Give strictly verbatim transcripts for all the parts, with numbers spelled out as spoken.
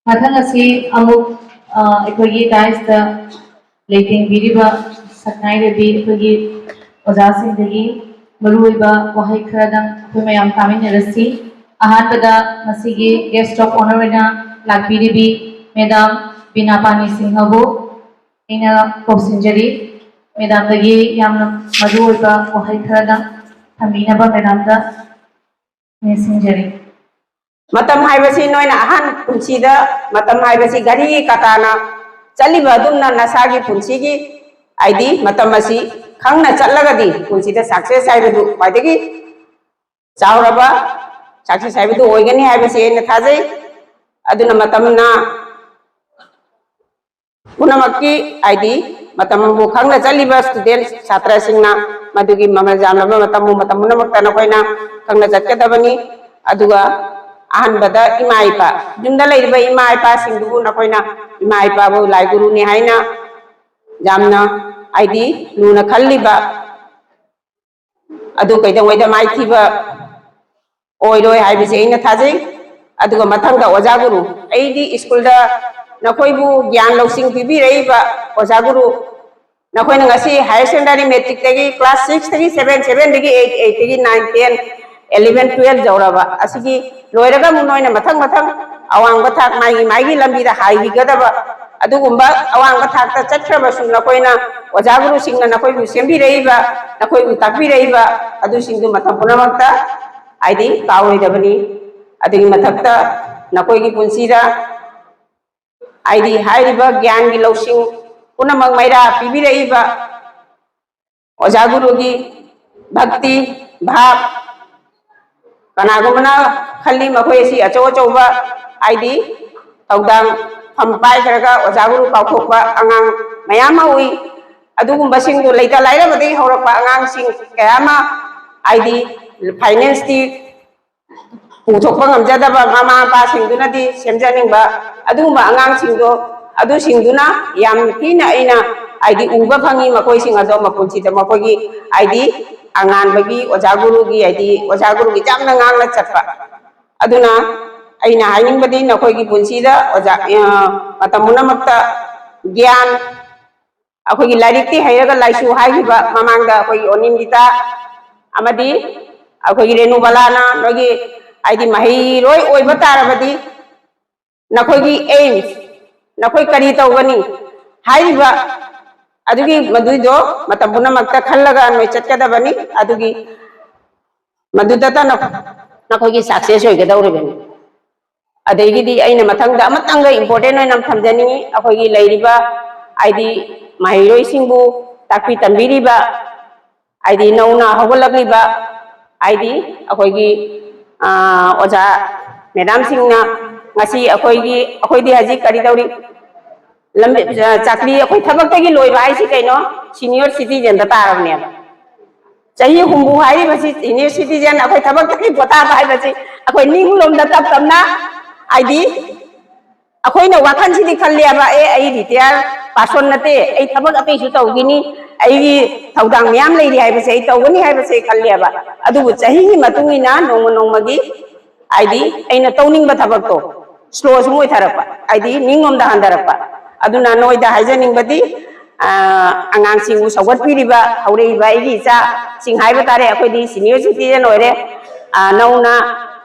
ꯃꯊꯪ ꯑꯁꯤ ꯑꯃꯨꯛ ꯑ, ꯑꯩꯈꯣꯏꯒꯤ ꯗꯥꯏꯁꯇ ꯂꯩꯇꯦꯡꯕꯤꯔꯤꯕ ꯁꯛꯅꯥꯏꯔꯕꯤ ꯑꯩꯈꯣꯏꯒꯤ ꯑꯣꯖꯥꯁꯤꯡꯗꯒꯤ ꯃꯔꯨꯑꯣꯏꯕ ꯋꯥꯍꯩ ꯈꯔꯗꯪ ꯑꯩꯈꯣꯏ ꯃꯌꯥꯝ ꯇꯥꯃꯤꯟꯅꯔꯁꯤ꯫ ꯑꯍꯥꯟꯕꯗ ꯉꯁꯤꯒꯤ guest of honour ꯑꯣꯏꯅ ꯂꯥꯛꯄꯤꯔꯤꯕꯤ ꯃꯦꯗꯥꯝ ꯕꯤꯅꯥꯄꯥꯅꯤ ꯁꯤꯡꯍꯕꯨ ꯑꯩꯅ ꯀꯧꯁꯤꯟꯖꯔꯤ꯫ ꯃꯦꯗꯥꯝꯗꯒꯤ ꯌꯥꯝꯅ ꯃꯔꯨꯑꯣꯏꯕ ꯋꯥꯍꯩ ꯈꯔꯗꯪ ꯊꯝꯕꯤꯅꯕ ꯃꯦꯗꯥꯝꯗ ꯅꯤꯡꯁꯤꯡꯖꯔꯤ꯫ ꯃꯇꯝ ꯍꯥꯏꯕꯁꯤ ꯅꯣꯏꯅ ꯑꯍꯥꯟ ꯄꯨꯟꯁꯤꯗ ꯃꯇꯝ ꯍꯥꯏꯕꯁꯤ ꯘꯔꯤꯒꯤ ꯀꯇꯥꯅ ꯆꯠꯂꯤꯕ ꯑꯗꯨꯝꯅ ꯅꯁꯥꯒꯤ ꯄꯨꯟꯁꯤꯒꯤ ꯍꯥꯏꯗꯤ ꯃꯇꯝ ꯑꯁꯤ ꯈꯪꯅ ꯆꯠꯂꯒꯗꯤ ꯄꯨꯟꯁꯤꯗ success ꯍꯥꯏꯕꯗꯨ ꯈ꯭ꯋꯥꯏꯗꯒꯤ ꯆꯥꯎꯔꯕ success ꯍꯥꯏꯕꯗꯨ ꯑꯣꯏꯒꯅꯤ ꯍꯥꯏꯕꯁꯤ ꯑꯩꯅ ꯊꯥꯖꯩ꯫ ꯑꯗꯨꯅ ꯃꯇꯝꯅ ꯄꯨꯝꯅꯃꯛꯀꯤ ꯍꯥꯏꯗꯤ ꯃꯇꯝꯕꯨ ꯈꯪꯅ ꯆꯠꯂꯤꯕ student ꯁꯥꯇ꯭ꯔꯁꯤꯡꯅ ꯃꯗꯨꯒꯤ ꯃꯃꯜ ꯌꯥꯝꯂꯕ ꯃꯇꯝꯕꯨ ꯃꯇꯝ ꯄꯨꯝꯅꯃꯛꯇ ꯅꯈꯣꯏꯅ ꯈꯪꯅ ꯆꯠꯀꯗꯕꯅꯤ꯫ ꯑꯗꯨꯒ ꯑꯍꯥꯟꯕꯗ ꯏꯃꯥ ꯏꯄꯥ, ꯌꯨꯝꯗ ꯂꯩꯔꯤꯕ ꯏꯃꯥ ꯏꯄꯥꯁꯤꯡꯗꯨꯕꯨ ꯅꯈꯣꯏꯅ ꯏꯃꯥ ꯏꯄꯥꯕꯨ ꯂꯥꯏ ꯒꯨꯔꯨꯅꯤ ꯍꯥꯏꯅ ꯌꯥꯝꯅ ꯍꯥꯏꯗꯤ ꯂꯨꯅ ꯈꯜꯂꯤꯕ ꯑꯗꯨ ꯀꯩꯗꯧꯉꯩꯗ ꯃꯥꯏꯊꯤꯕ ꯑꯣꯏꯔꯣꯏ ꯍꯥꯏꯕꯁꯦ ꯑꯩꯅ ꯊꯥꯖꯩ꯫ ꯑꯗꯨꯒ ꯃꯊꯪꯗ ꯑꯣꯖꯥ ꯒꯨꯔꯨ, ꯑꯩꯗꯤ ꯁ꯭ꯀꯨꯜꯗ ꯅꯈꯣꯏꯕꯨ ꯒ꯭ꯌꯥꯟ ꯂꯧꯁꯤꯡ ꯄꯤꯕꯤꯔꯛꯏꯕ ꯑꯣꯖꯥ ꯒꯨꯔꯨ, ꯅꯈꯣꯏꯅ ꯉꯁꯤ higher secondary matricꯇꯒꯤ class sixꯇꯒꯤ seven, sevenꯗꯒꯤ eight, eightꯇꯒꯤ nine, ten, eleven, twelve ꯌꯧꯔꯕ ꯑꯁꯤꯒꯤ ꯂꯣꯏꯔꯒ ꯑꯃꯨꯛ ꯅꯣꯏꯅ ꯃꯊꯪ ꯃꯊꯪ ꯑꯋꯥꯡꯕ ꯊꯥꯛ ꯃꯥꯏꯒꯤ ꯃꯥꯏꯒꯤ ꯂꯝꯕꯤꯗ ꯍꯥꯏꯕꯤꯒꯗꯕ ꯑꯗꯨꯒꯨꯝꯕ ꯑꯋꯥꯡꯕ ꯊꯥꯛꯇ ꯆꯠꯈ꯭ꯔꯕꯁꯨ ꯅꯈꯣꯏꯅ ꯑꯣꯖꯥ ꯒꯨꯔꯨꯁꯤꯡꯅ ꯅꯈꯣꯏꯕꯨ ꯁꯦꯝꯕꯤꯔꯛꯏꯕ, ꯅꯈꯣꯏꯕꯨ ꯇꯥꯛꯄꯤꯔꯛꯏꯕ ꯑꯗꯨꯁꯤꯡꯗꯨ ꯃꯇꯝ ꯄꯨꯝꯅꯃꯛꯇ ꯍꯥꯏꯗꯤ ꯀꯥꯎꯔꯣꯏꯗꯕꯅꯤ꯫ ꯑꯗꯨꯒꯤ ꯃꯊꯛꯇ ꯅꯈꯣꯏꯒꯤ ꯄꯨꯟꯁꯤꯗ ꯍꯥꯏꯗꯤ ꯍꯥꯏꯔꯤꯕ ꯒ꯭ꯌꯥꯟꯒꯤ ꯂꯧꯁꯤꯡ ꯄꯨꯝꯅꯃꯛ ꯃꯩꯔꯥ ꯄꯤꯕꯤꯔꯛꯏꯕ ꯑꯣꯖꯥ ꯒꯨꯔꯨꯒꯤ ꯚꯛꯇꯤ ꯚꯥꯕ ꯀꯅꯥꯒꯨꯝꯕꯅ ꯈꯜꯂꯤ ꯃꯈꯣꯏ ꯑꯁꯤ ꯑꯆꯧ ꯑꯆꯧꯕ ꯍꯥꯏꯗꯤ ꯊꯧꯗꯥꯡ ꯐꯝ ꯄꯥꯏꯈ꯭ꯔꯒ ꯑꯣꯖꯥ ꯒꯨꯔꯨ ꯀꯥꯎꯊꯣꯛꯄ ꯑꯉꯥꯡ ꯃꯌꯥꯝ ꯑꯃ ꯎꯏ꯫ ꯑꯗꯨꯒꯨꯝꯕꯁꯤꯡꯗꯨ ꯂꯩꯇ ꯂꯥꯏꯔꯕꯗꯒꯤ ꯍꯧꯔꯛꯄ ꯑꯉꯥꯡꯁꯤꯡ ꯀꯌꯥ ꯑꯃ ꯍꯥꯏꯗꯤ financeꯇꯤ ꯄꯨꯊꯣꯛꯄ ꯉꯝꯖꯗꯕ ꯃꯃꯥ ꯃꯄꯥꯁꯤꯡꯗꯨꯅꯗꯤ ꯁꯦꯝꯖꯅꯤꯡꯕ ꯑꯗꯨꯒꯨꯝꯕ ꯑꯉꯥꯡꯁꯤꯡꯗꯣ ꯑꯗꯨꯁꯤꯡꯗꯨꯅ ꯌꯥꯝ ꯊꯤꯅ ꯑꯩꯅ ꯍꯥꯏꯗꯤ ꯎꯕ ꯐꯪꯉꯤ꯫ ꯃꯈꯣꯏꯁꯤꯡ ꯑꯗꯣ ꯃꯄꯨꯟꯁꯤꯗ ꯃꯈꯣꯏꯒꯤ ꯍꯥꯏꯗꯤ ꯑꯉꯥꯟꯕꯒꯤ ꯑꯣꯖꯥ ꯒꯨꯔꯨꯒꯤ ꯍꯥꯏꯗꯤ ꯑꯣꯖꯥ ꯒꯨꯔꯨꯒꯤ ꯌꯥꯝꯅ ꯉꯥꯡꯅ ꯆꯠꯄ ꯑꯗꯨꯅ ꯑꯩꯅ ꯍꯥꯏꯅꯤꯡꯕꯗꯤ ꯅꯈꯣꯏꯒꯤ ꯄꯨꯟꯁꯤꯗ ꯑꯣꯖꯥ, ꯑ, ꯃꯇꯝ ꯄꯨꯝꯅꯃꯛꯇ ꯒ꯭ꯌꯥꯟ, ꯑꯩꯈꯣꯏꯒꯤ ꯂꯥꯏꯔꯤꯛꯇꯤ ꯍꯩꯔꯒ ꯂꯥꯏꯁꯨ ꯍꯥꯏꯈꯤꯕ ꯃꯃꯥꯡꯗ ꯑꯩꯈꯣꯏꯒꯤ ꯑꯣꯅꯤꯟꯗꯤꯇꯥ ꯑꯃꯗꯤ ꯑꯩꯈꯣꯏꯒꯤ ꯔꯦꯅꯨꯕꯂꯥꯅ ꯅꯣꯏꯒꯤ ꯍꯥꯏꯗꯤ ꯃꯍꯩꯔꯣꯏ ꯑꯣꯏꯕ ꯇꯥꯔꯕꯗꯤ ꯅꯈꯣꯏꯒꯤ aim, ꯅꯈꯣꯏ ꯀꯔꯤ ꯇꯧꯒꯅꯤ ꯍꯥꯏꯔꯤꯕ ꯑꯗꯨꯒꯤ ꯃꯗꯨꯏꯗꯣ ꯃꯇꯝ ꯄꯨꯝꯅꯃꯛꯇ ꯈꯜꯂꯒ ꯅꯣꯏ ꯆꯠꯀꯗꯕꯅꯤ꯫ ꯑꯗꯨꯒꯤ ꯃꯗꯨꯗꯇ ꯅꯈꯣꯏꯒꯤ success ꯑꯣꯏꯒꯗꯧꯔꯤꯕꯅꯤ꯫ ꯑꯗꯒꯤꯗꯤ ꯑꯩꯅ ꯃꯊꯪꯗ ꯑꯃꯇꯪꯒ important ꯑꯣꯏꯅ ꯊꯝꯖꯅꯤꯡꯉꯤ, ꯑꯩꯈꯣꯏꯒꯤ ꯂꯩꯔꯤꯕ ꯍꯥꯏꯗꯤ ꯃꯍꯩꯔꯣꯏꯁꯤꯡꯕꯨ ꯇꯥꯛꯄꯤ ꯇꯝꯕꯤꯔꯤꯕ ꯍꯥꯏꯗꯤ ꯅꯧꯅ ꯍꯧꯒꯠꯂꯛꯂꯤꯕ ꯍꯥꯏꯗꯤ ꯑꯩꯈꯣꯏꯒꯤ, ꯑ, ꯑꯣꯖꯥ ꯃꯦꯗꯥꯝꯁꯤꯡꯅ ꯉꯁꯤ ꯑꯩꯈꯣꯏꯒꯤ, ꯑꯩꯈꯣꯏꯗꯤ ꯍꯧꯖꯤꯛ ꯀꯔꯤ ꯇꯧꯔꯤ? ꯂꯝꯕꯤ, ꯑ, ꯆꯥꯛꯂꯤ ꯑꯩꯈꯣꯏ ꯊꯕꯛꯇꯒꯤ ꯂꯣꯏꯕ ꯍꯥꯏꯁꯤ ꯀꯩꯅꯣ? Senior citizenꯗ ꯇꯥꯔꯕꯅꯦꯕ꯫ ꯆꯍꯤ ꯍꯨꯝꯐꯨ ꯍꯥꯏꯔꯤꯕꯁꯤ senior citizen ꯑꯩꯈꯣꯏ ꯊꯕꯛꯇꯒꯤ ꯄꯣꯊꯥꯕ ꯍꯥꯏꯕꯁꯤ ꯑꯩꯈꯣꯏ ꯅꯤꯡꯂꯣꯝꯗ ꯇꯞ ꯇꯞꯅ ꯍꯥꯏꯗꯤ ꯑꯩꯈꯣꯏꯅ ꯋꯥꯈꯜꯁꯤꯗꯤ ꯈꯜꯂꯦꯕ, "ꯑꯦ, ꯑꯩ retire person ꯅꯠꯇꯦ, ꯑꯩ ꯊꯕꯛ ꯑꯇꯩꯁꯨ ꯇꯧꯈꯤꯅꯤ, ꯑꯩꯒꯤ ꯊꯧꯗꯥꯡ ꯃꯌꯥꯝ ꯂꯩꯔꯤ ꯍꯥꯏꯕꯁꯦ, ꯑꯩ ꯇꯧꯒꯅꯤ ꯍꯥꯏꯕꯁꯦ ꯈꯜꯂꯦꯕ"꯫ ꯑꯗꯨꯕꯨ ꯆꯍꯤꯒꯤ ꯃꯇꯨꯡ ꯏꯟꯅ ꯅꯣꯡꯃ ꯅꯣꯡꯃꯒꯤ ꯍꯥꯏꯗꯤ ꯑꯩꯅ ꯇꯧꯅꯤꯡꯕ ꯊꯕꯛꯇꯣ slow ꯁꯨꯝ ꯑꯣꯏꯊꯔꯛꯄ, ꯍꯥꯏꯗꯤ ꯅꯤꯡꯂꯣꯝꯗ ꯍꯟꯊꯔꯛꯄ꯫ ꯑꯗꯨꯅ ꯅꯣꯏꯗ ꯍꯥꯏꯖꯅꯤꯡꯕꯗꯤ, ꯑ, ꯑꯉꯥꯡꯁꯤꯡꯕꯨ ꯁꯧꯒꯠꯄꯤꯔꯤꯕ ꯍꯧꯔꯛꯏꯕ ꯑꯩꯒꯤ ꯏꯆꯥꯁꯤꯡ ꯍꯥꯏꯕ ꯇꯥꯔꯦ, ꯑꯩꯈꯣꯏꯗꯤ senior citizen ꯑꯣꯏꯔꯦ꯫ ꯑ, ꯅꯧꯅ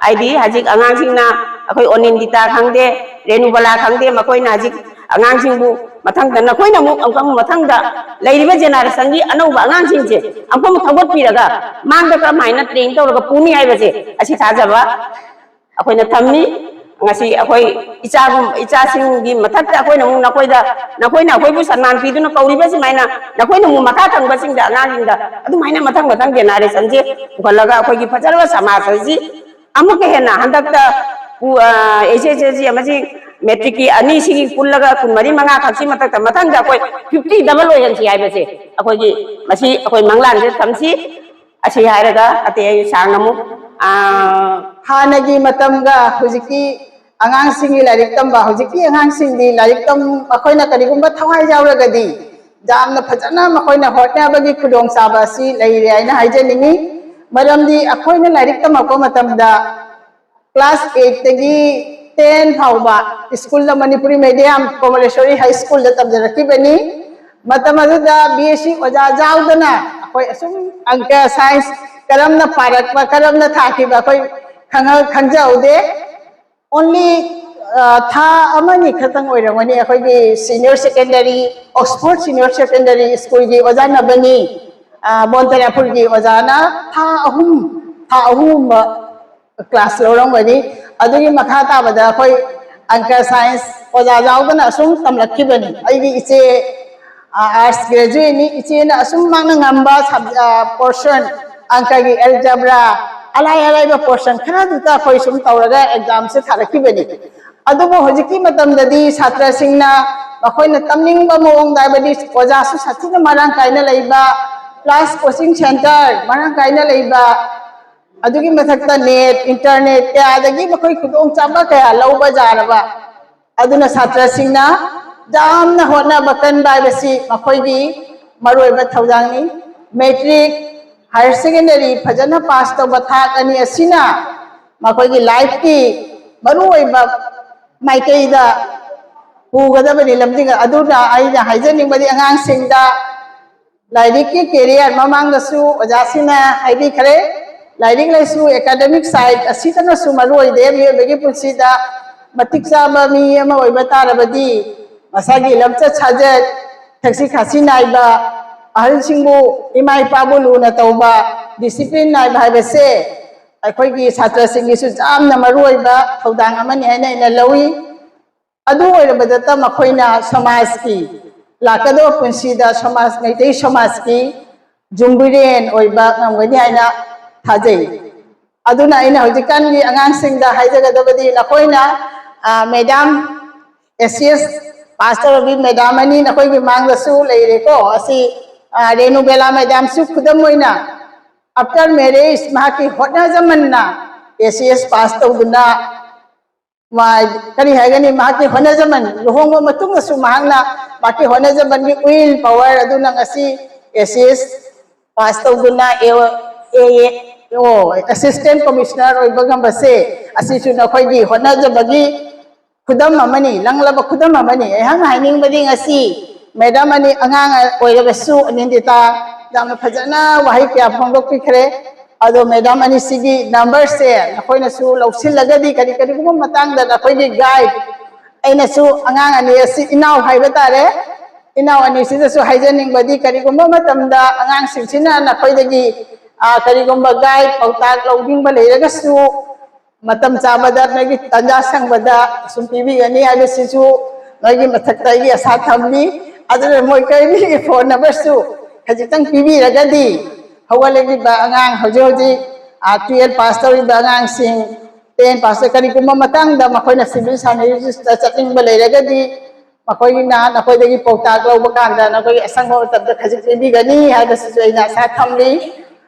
ꯍꯥꯏꯗꯤ ꯍꯧꯖꯤꯛ ꯑꯉꯥꯡꯁꯤꯡꯅ ꯑꯩꯈꯣꯏ ꯑꯣꯅꯤꯟꯗꯤꯇꯥ ꯈꯪꯗꯦ, ꯔꯦꯅꯨꯕꯂꯥ ꯈꯪꯗꯦ, ꯃꯈꯣꯏꯅ ꯍꯧꯖꯤꯛ ꯑꯉꯥꯡꯁꯤꯡꯕꯨ ꯃꯊꯪꯗ ꯅꯈꯣꯏꯅ ꯑꯃꯨꯛ, ꯑꯃꯨꯛ ꯃꯊꯪꯗ ꯂꯩꯔꯤꯕ generationꯒꯤ ꯑꯅꯧꯕ ꯑꯉꯥꯡꯁꯤꯡꯁꯦ ꯑꯃꯨꯛ ꯊꯧꯒꯠꯄꯤꯔꯒ ꯃꯥꯡꯗ ꯀꯔꯝꯍꯥꯏꯅ train ꯇꯧꯔꯒ ꯄꯨꯅꯤ ꯍꯥꯏꯕꯁꯦ ꯑꯁꯤ ꯊꯥꯖꯕ ꯑꯩꯈꯣꯏꯅ ꯊꯝꯃꯤ꯫ ꯉꯁꯤ ꯑꯩꯈꯣꯏ ꯏꯆꯥꯒꯨꯝ-, ꯏꯆꯥꯁꯤꯡꯒꯤ ꯃꯊꯛꯇ ꯑꯩꯈꯣꯏꯅ ꯑꯃꯨꯛ ꯅꯈꯣꯏꯗ, ꯅꯈꯣꯏꯅ ꯑꯩꯈꯣꯏꯕꯨ ꯁꯟꯃꯥꯟ ꯄꯤꯗꯨꯅ ꯀꯧꯔꯤꯕ ꯁꯨꯃꯥꯏꯅ ꯅꯈꯣꯏꯅ ꯑꯃꯨꯛ ꯃꯈꯥ ꯊꯪꯕꯁꯤꯡꯗ, ꯑꯉꯥꯡꯁꯤꯡꯗ ꯑꯗꯨꯃꯥꯏꯅ ꯃꯊꯪ ꯃꯊꯪ generationꯁꯦ ꯄꯨꯈꯠꯂꯒ ꯑꯩꯈꯣꯏꯒꯤ ꯐꯖꯔꯕ ꯁꯃꯥꯖ ꯑꯁꯤ ꯑꯃꯨꯛꯀ ꯍꯦꯟꯅ ꯍꯟꯗꯛꯇ ꯄꯨ-, ꯑ, H S L C ꯑꯃꯗꯤ matricꯀꯤ ꯑꯅꯤꯁꯤꯒꯤ ꯄꯨꯜꯂꯒ ꯀꯨꯟꯃꯔꯤ ꯃꯉꯥ ꯈꯛꯁꯤ ꯃꯊꯛꯇ ꯃꯊꯪꯗ ꯑꯩꯈꯣꯏ fifty double ꯑꯣꯏꯍꯟꯁꯤ ꯍꯥꯏꯕꯁꯦ ꯑꯩꯈꯣꯏꯒꯤ ꯃꯁꯤ ꯑꯩꯈꯣꯏ ꯃꯪꯂꯥꯟꯁꯦ ꯊꯝꯁꯤ꯫ ꯑꯁꯤ ꯍꯥꯏꯔꯒ ꯑꯇꯩ ꯑꯩ ꯁꯥꯡꯅ ꯑꯃꯨꯛ, ꯑ, ꯍꯥꯟꯅꯒꯤ ꯃꯇꯝꯒ ꯍꯧꯖꯤꯛꯀꯤ ꯑꯉꯥꯡꯁꯤꯡꯒꯤ ꯂꯥꯏꯔꯤꯛ ꯇꯝꯕ, ꯍꯧꯖꯤꯛꯀꯤ ꯑꯉꯥꯡꯁꯤꯡꯗꯤ ꯂꯥꯏꯔꯤꯛ ꯇꯝ-, ꯃꯈꯣꯏꯅ ꯀꯔꯤꯒꯨꯝꯕ ꯊꯋꯥꯏ ꯌꯥꯎꯔꯒꯗꯤ ꯌꯥꯝꯅ ꯐꯖꯅ ꯃꯈꯣꯏꯅ ꯍꯣꯠꯅꯕꯒꯤ ꯈꯨꯗꯣꯡꯆꯥꯕ ꯑꯁꯤ ꯂꯩꯔꯦ ꯍꯥꯏꯅ ꯍꯥꯏꯖꯅꯤꯡꯏ꯫ ꯃꯔꯝꯗꯤ ꯑꯩꯈꯣꯏꯅ ꯂꯥꯏꯔꯤꯛ ꯇꯝꯃꯛꯄ ꯃꯇꯝꯗ class eight ꯇꯒꯤ ten ꯐꯥꯎꯕ ꯁ꯭ꯀꯨꯜꯗ ꯃꯅꯤꯄꯨꯔꯤ medium ꯀꯣꯃꯂꯦꯁꯣꯔꯤ ꯍꯥꯏ ꯁ꯭ꯀꯨꯜꯗ ꯇꯝꯖꯔꯛꯈꯤꯕꯅꯤ꯫ ꯃꯇꯝ ꯑꯗꯨꯗ ꯕꯤ ꯑꯦꯁ ꯁꯤ ꯑꯣꯖꯥ ꯌꯥꯎꯗꯅ ꯑꯩꯈꯣꯏ ꯑꯁꯨꯝ ꯑꯪꯀ, ꯁꯥꯏꯟꯁ ꯀꯔꯝꯅ ꯄꯥꯔꯛꯄ, ꯀꯔꯝꯅ ꯊꯥꯈꯤꯕ ꯑꯩꯈꯣꯏ ꯈꯪꯍ-, ꯈꯪꯖꯍꯧꯗꯦ꯫ Only ꯊꯥ ꯑꯃꯅꯤ ꯈꯛꯇꯪ ꯑꯣꯏꯔꯝꯒꯅꯤ ꯑꯩꯈꯣꯏꯒꯤ senior secondary, Oxford Senior Secondary Schoolꯒꯤ ꯑꯣꯖꯥ ꯅꯕꯅꯤ, ꯃꯣꯟꯇꯦꯔꯥꯐꯨꯜꯒꯤ ꯑꯣꯖꯥꯅ ꯊꯥ ꯑꯍꯨꯝ, ꯊꯥ ꯑꯍꯨꯝꯒꯨꯝꯕ class ꯂꯧꯔꯝꯒꯅꯤ꯫ ꯑꯗꯨꯒꯤ ꯃꯈꯥ ꯇꯥꯕꯗ ꯑꯩꯈꯣꯏ ꯑꯪꯀ, ꯁꯥꯏꯟꯁ ꯑꯣꯖꯥ ꯌꯥꯎꯗꯅ ꯑꯁꯨꯝ ꯇꯝꯂꯛꯈꯤꯕꯅꯤ꯫ ꯑꯩꯒꯤ ꯏꯆꯦ arts graduateꯅꯤ꯫ ꯏꯆꯦꯅ ꯑꯁꯨꯝ ꯃꯥꯅ ꯉꯝꯕ portion, ꯑꯪꯀꯒꯤ algebra, ꯑꯂꯥꯏ ꯑꯂꯥꯏꯕ portion ꯈꯔꯗꯨꯇ ꯑꯩꯈꯣꯏ ꯁꯨꯝ ꯇꯧꯔꯒ examꯁꯦ ꯊꯥꯔꯛꯈꯤꯕꯅꯤ꯫ ꯑꯗꯨꯕꯨ ꯍꯧꯖꯤꯛꯀꯤ ꯃꯇꯝꯗꯗꯤ ꯁꯥꯇ꯭ꯔꯁꯤꯡꯅ ꯃꯈꯣꯏꯅ ꯇꯝꯅꯤꯡꯕ ꯃꯑꯣꯡꯗ, ꯍꯥꯏꯕꯗꯤ ꯑꯣꯖꯥꯁꯨ ꯁꯥꯊꯤꯅ ꯃꯔꯥꯡ ꯀꯥꯏꯅ ꯂꯩꯕ, class coaching centre ꯃꯔꯥꯡ ꯀꯥꯏꯅ ꯂꯩꯕ, ꯑꯗꯨꯒꯤ ꯃꯊꯛꯇ net, internet ꯀꯌꯥꯗꯒꯤ ꯃꯈꯣꯏ ꯈꯨꯗꯣꯡꯆꯥꯕ ꯀꯌꯥ ꯂꯧꯕ ꯌꯥꯔꯕ꯫ ꯑꯗꯨꯅ ꯁꯥꯇ꯭ꯔꯁꯤꯡꯅ ꯌꯥꯝꯅ ꯍꯣꯠꯅꯕ ꯀꯟꯕ ꯍꯥꯏꯕꯁꯤ ꯃꯈꯣꯏꯒꯤ ꯃꯔꯨꯑꯣꯏꯕ ꯊꯧꯗꯥꯡꯅꯤ꯫ Matric, higher secondary ꯐꯖꯅ pass ꯇꯧꯕ ꯊꯥꯛ ꯑꯅꯤ ꯑꯁꯤꯅ ꯃꯈꯣꯏꯒꯤ lifeꯀꯤ ꯃꯔꯨꯑꯣꯏꯕ ꯃꯥꯏꯀꯩꯗ ꯄꯨꯒꯗꯕꯅꯤ꯫ ꯂꯝꯖꯤꯡ ꯑꯗꯨꯅ ꯑꯩꯅ ꯍꯥꯏꯖꯅꯤꯡꯕꯗꯤ ꯑꯉꯥꯡꯁꯤꯡꯗ ꯂꯥꯏꯔꯤꯛꯀꯤ career ꯃꯃꯥꯡꯗꯁꯨ ꯑꯣꯖꯥꯁꯤꯡꯅ ꯍꯥꯏꯕꯤꯈ꯭ꯔꯦ꯫ ꯂꯥꯏꯔꯤꯛ ꯂꯥꯏꯁꯨ academic side ꯑꯁꯤꯗꯅꯁꯨ ꯃꯔꯨ ꯑꯣꯏꯗꯦ꯫ ꯃꯤꯑꯣꯏꯕꯒꯤ ꯄꯨꯟꯁꯤꯗ ꯃꯇꯤꯛ ꯆꯥꯕ ꯃꯤ ꯑꯃ ꯑꯣꯏꯕ ꯇꯥꯔꯕꯗꯤ ꯃꯁꯥꯒꯤ ꯂꯝꯆꯠ ꯁꯥꯖꯠ, ꯊꯛꯁꯤ ꯈꯥꯁꯤ ꯅꯥꯏꯕ, ꯑꯍꯜꯁꯤꯡꯕꯨ, ꯏꯃꯥ ꯏꯄꯥꯕꯨ ꯂꯨꯅ ꯇꯧꯕ, discipline ꯅꯥꯏꯕ ꯍꯥꯏꯕꯁꯦ ꯑꯩꯈꯣꯏꯒꯤ ꯁꯥꯇ꯭ꯔꯁꯤꯡꯒꯤꯁꯨ ꯌꯥꯝꯅ ꯃꯔꯨ ꯑꯣꯏꯕ ꯊꯧꯗꯥꯡ ꯑꯃꯅꯤ ꯍꯥꯏꯅ ꯑꯩꯅ ꯂꯧꯏ꯫ ꯑꯗꯨ ꯑꯣꯏꯔꯕꯗꯇ ꯃꯈꯣꯏꯅ ꯁꯃꯥꯖꯀꯤ ꯂꯥꯛꯀꯗꯕ ꯄꯨꯟꯁꯤꯗ ꯁꯃꯥꯖ, ꯃꯩꯇꯩ ꯁꯃꯥꯖꯀꯤ ꯌꯨꯝꯕꯤꯔꯦꯟ ꯑꯣꯏꯕ ꯉꯝꯒꯅꯤ ꯍꯥꯏꯅ ꯊꯥꯖꯩ꯫ ꯑꯗꯨꯅ ꯑꯩꯅ ꯍꯧꯖꯤꯛꯀꯥꯟꯒꯤ ꯑꯉꯥꯡꯁꯤꯡꯗ ꯍꯥꯏꯖꯒꯗꯕꯗꯤ ꯅꯈꯣꯏꯅ, ꯑ, madam, A C S pass ꯇꯧꯔꯕꯤ madam ꯑꯅꯤ ꯅꯈꯣꯏꯒꯤ ꯃꯥꯡꯗꯁꯨ ꯂꯩꯔꯦꯀꯣ꯫ ꯑꯁꯤ, ꯑ, ꯔꯦꯅꯨꯕꯦꯂꯥ madamꯁꯨ ꯈꯨꯗꯝ ꯑꯣꯏꯅ after marriage ꯃꯍꯥꯛꯀꯤ ꯍꯣꯠꯅꯖꯃꯟꯅ A C S pass ꯇꯧꯗꯨꯅ ꯃꯥ-, ꯀꯔꯤ ꯍꯥꯏꯒꯅꯤ, ꯃꯍꯥꯛꯀꯤ ꯍꯣꯠꯅꯖꯃꯟ, ꯂꯨꯍꯣꯡꯕ ꯃꯇꯨꯡꯗꯁꯨ ꯃꯍꯥꯛꯅ ꯃꯍꯥꯛꯀꯤ ꯍꯣꯠꯅꯖꯃꯟꯒꯤ will power ꯑꯗꯨꯅ ꯉꯁꯤ A C S pass ꯇꯧꯗꯨꯅ A, A, ꯑꯣ, ꯑꯦꯁꯤꯁꯇꯦꯟ ꯀꯃꯤꯁꯅꯔ ꯑꯣꯏꯕ ꯉꯝꯕꯁꯦ, ꯑꯁꯤꯁꯨ ꯅꯈꯣꯏꯒꯤ ꯍꯣꯠꯅꯖꯕꯒꯤ ꯈꯨꯗꯝ ꯑꯃꯅꯤ, ꯂꯪꯂꯕ ꯈꯨꯗꯝ ꯑꯃꯅꯤ꯫ ꯑꯩꯍꯥꯛꯅ ꯍꯥꯏꯅꯤꯡꯕꯗꯤ, ꯉꯁꯤ ꯃꯦꯗꯥꯝ ꯑꯅꯤ, ꯑꯉꯥꯡ ꯑꯣꯏꯔꯕꯁꯨ, ꯑꯅꯤꯟꯗꯤꯇꯥ ꯌꯥꯝꯅ ꯐꯖꯅ ꯋꯥꯍꯩ ꯀꯌꯥ ꯐꯣꯡꯗꯣꯛꯄꯤꯈ꯭ꯔꯦ꯫ ꯑꯗꯣ ꯃꯦꯗꯥꯝ ꯑꯅꯤꯁꯤꯒꯤ ꯅꯝꯕꯔꯁꯦ ꯅꯈꯣꯏꯅꯁꯨ ꯂꯧꯁꯤꯜꯂꯒꯗꯤ, ꯀꯔꯤ ꯀꯔꯤꯒꯨꯝꯕ ꯃꯇꯥꯡꯗ ꯅꯈꯣꯏꯒꯤ ꯒꯥꯏꯗ, ꯑꯩꯅꯁꯨ ꯑꯉꯥꯡ ꯑꯅꯤ ꯑꯁꯤ ꯏꯅꯥꯎ ꯍꯥꯏꯕ ꯇꯥꯔꯦ, ꯏꯅꯥꯎ ꯑꯅꯤꯁꯤꯗꯁꯨ ꯍꯥꯏꯖꯅꯤꯡꯕꯗꯤ, ꯀꯔꯤꯒꯨꯝꯕ ꯃꯇꯝꯗ ꯑꯉꯥꯡꯁꯤꯡꯁꯤꯅ ꯅꯈꯣꯏꯗꯒꯤ, ꯑ, ꯀꯔꯤꯒꯨꯝꯕ ꯒꯥꯏꯗ, ꯄꯥꯎꯇꯥꯛ ꯂꯧꯅꯤꯡꯕ ꯂꯩꯔꯒꯁꯨ, ꯃꯇꯝ ꯆꯥꯕꯗ ꯅꯣꯏꯒꯤ ꯇꯥꯟꯖꯥ ꯁꯪꯕꯗ ꯁꯨꯝ ꯄꯤꯕꯤꯒꯅꯤ ꯍꯥꯏꯕꯁꯤꯁꯨ ꯅꯣꯏꯒꯤ ꯃꯊꯛꯇ ꯑꯩꯒꯤ ꯑꯁꯥ ꯊꯝꯂꯤ꯫ ꯑꯗꯨꯅ ꯃꯣꯏ ꯀꯔꯤꯒꯤ ꯐꯣꯟ ꯅꯝꯕꯔꯁꯨ ꯈꯖꯤꯛꯇꯪ ꯄꯤꯕꯤꯔꯒꯗꯤ, ꯍꯧꯒꯠꯂꯛꯂꯤꯕ ꯑꯉꯥꯡ, ꯍꯧꯖꯤꯛ ꯍꯧꯖꯤꯛ, ꯑ, ꯇꯨꯌꯦꯜꯐ ꯄꯥꯁ ꯇꯧꯔꯤꯕ ꯑꯉꯥꯡꯁꯤꯡ, ꯇꯦꯟ ꯄꯥꯁ ꯇꯧ-, ꯀꯔꯤꯒꯨꯝꯕ ꯃꯇꯥꯡꯗ ꯃꯈꯣꯏꯅ ꯁꯤꯚꯤꯜ ꯁꯥꯔꯚꯤꯁꯇ ꯆꯠꯅꯤꯡꯕ ꯂꯩꯔꯒꯗꯤ, ꯃꯈꯣꯏꯒꯤꯅ ꯅꯈꯣꯏꯗꯒꯤ ꯄꯥꯎꯇꯥꯛ ꯂꯧꯕ ꯀꯥꯟꯗ ꯅꯈꯣꯏꯒꯤ ꯑꯁꯪꯕ ꯃꯇꯝꯗ ꯈꯖꯤꯛ ꯄꯤꯕꯤꯒꯅꯤ ꯍꯥꯏꯕꯁꯤꯁꯨ ꯑꯩꯅ ꯑꯁꯥ ꯊꯝꯂꯤ꯫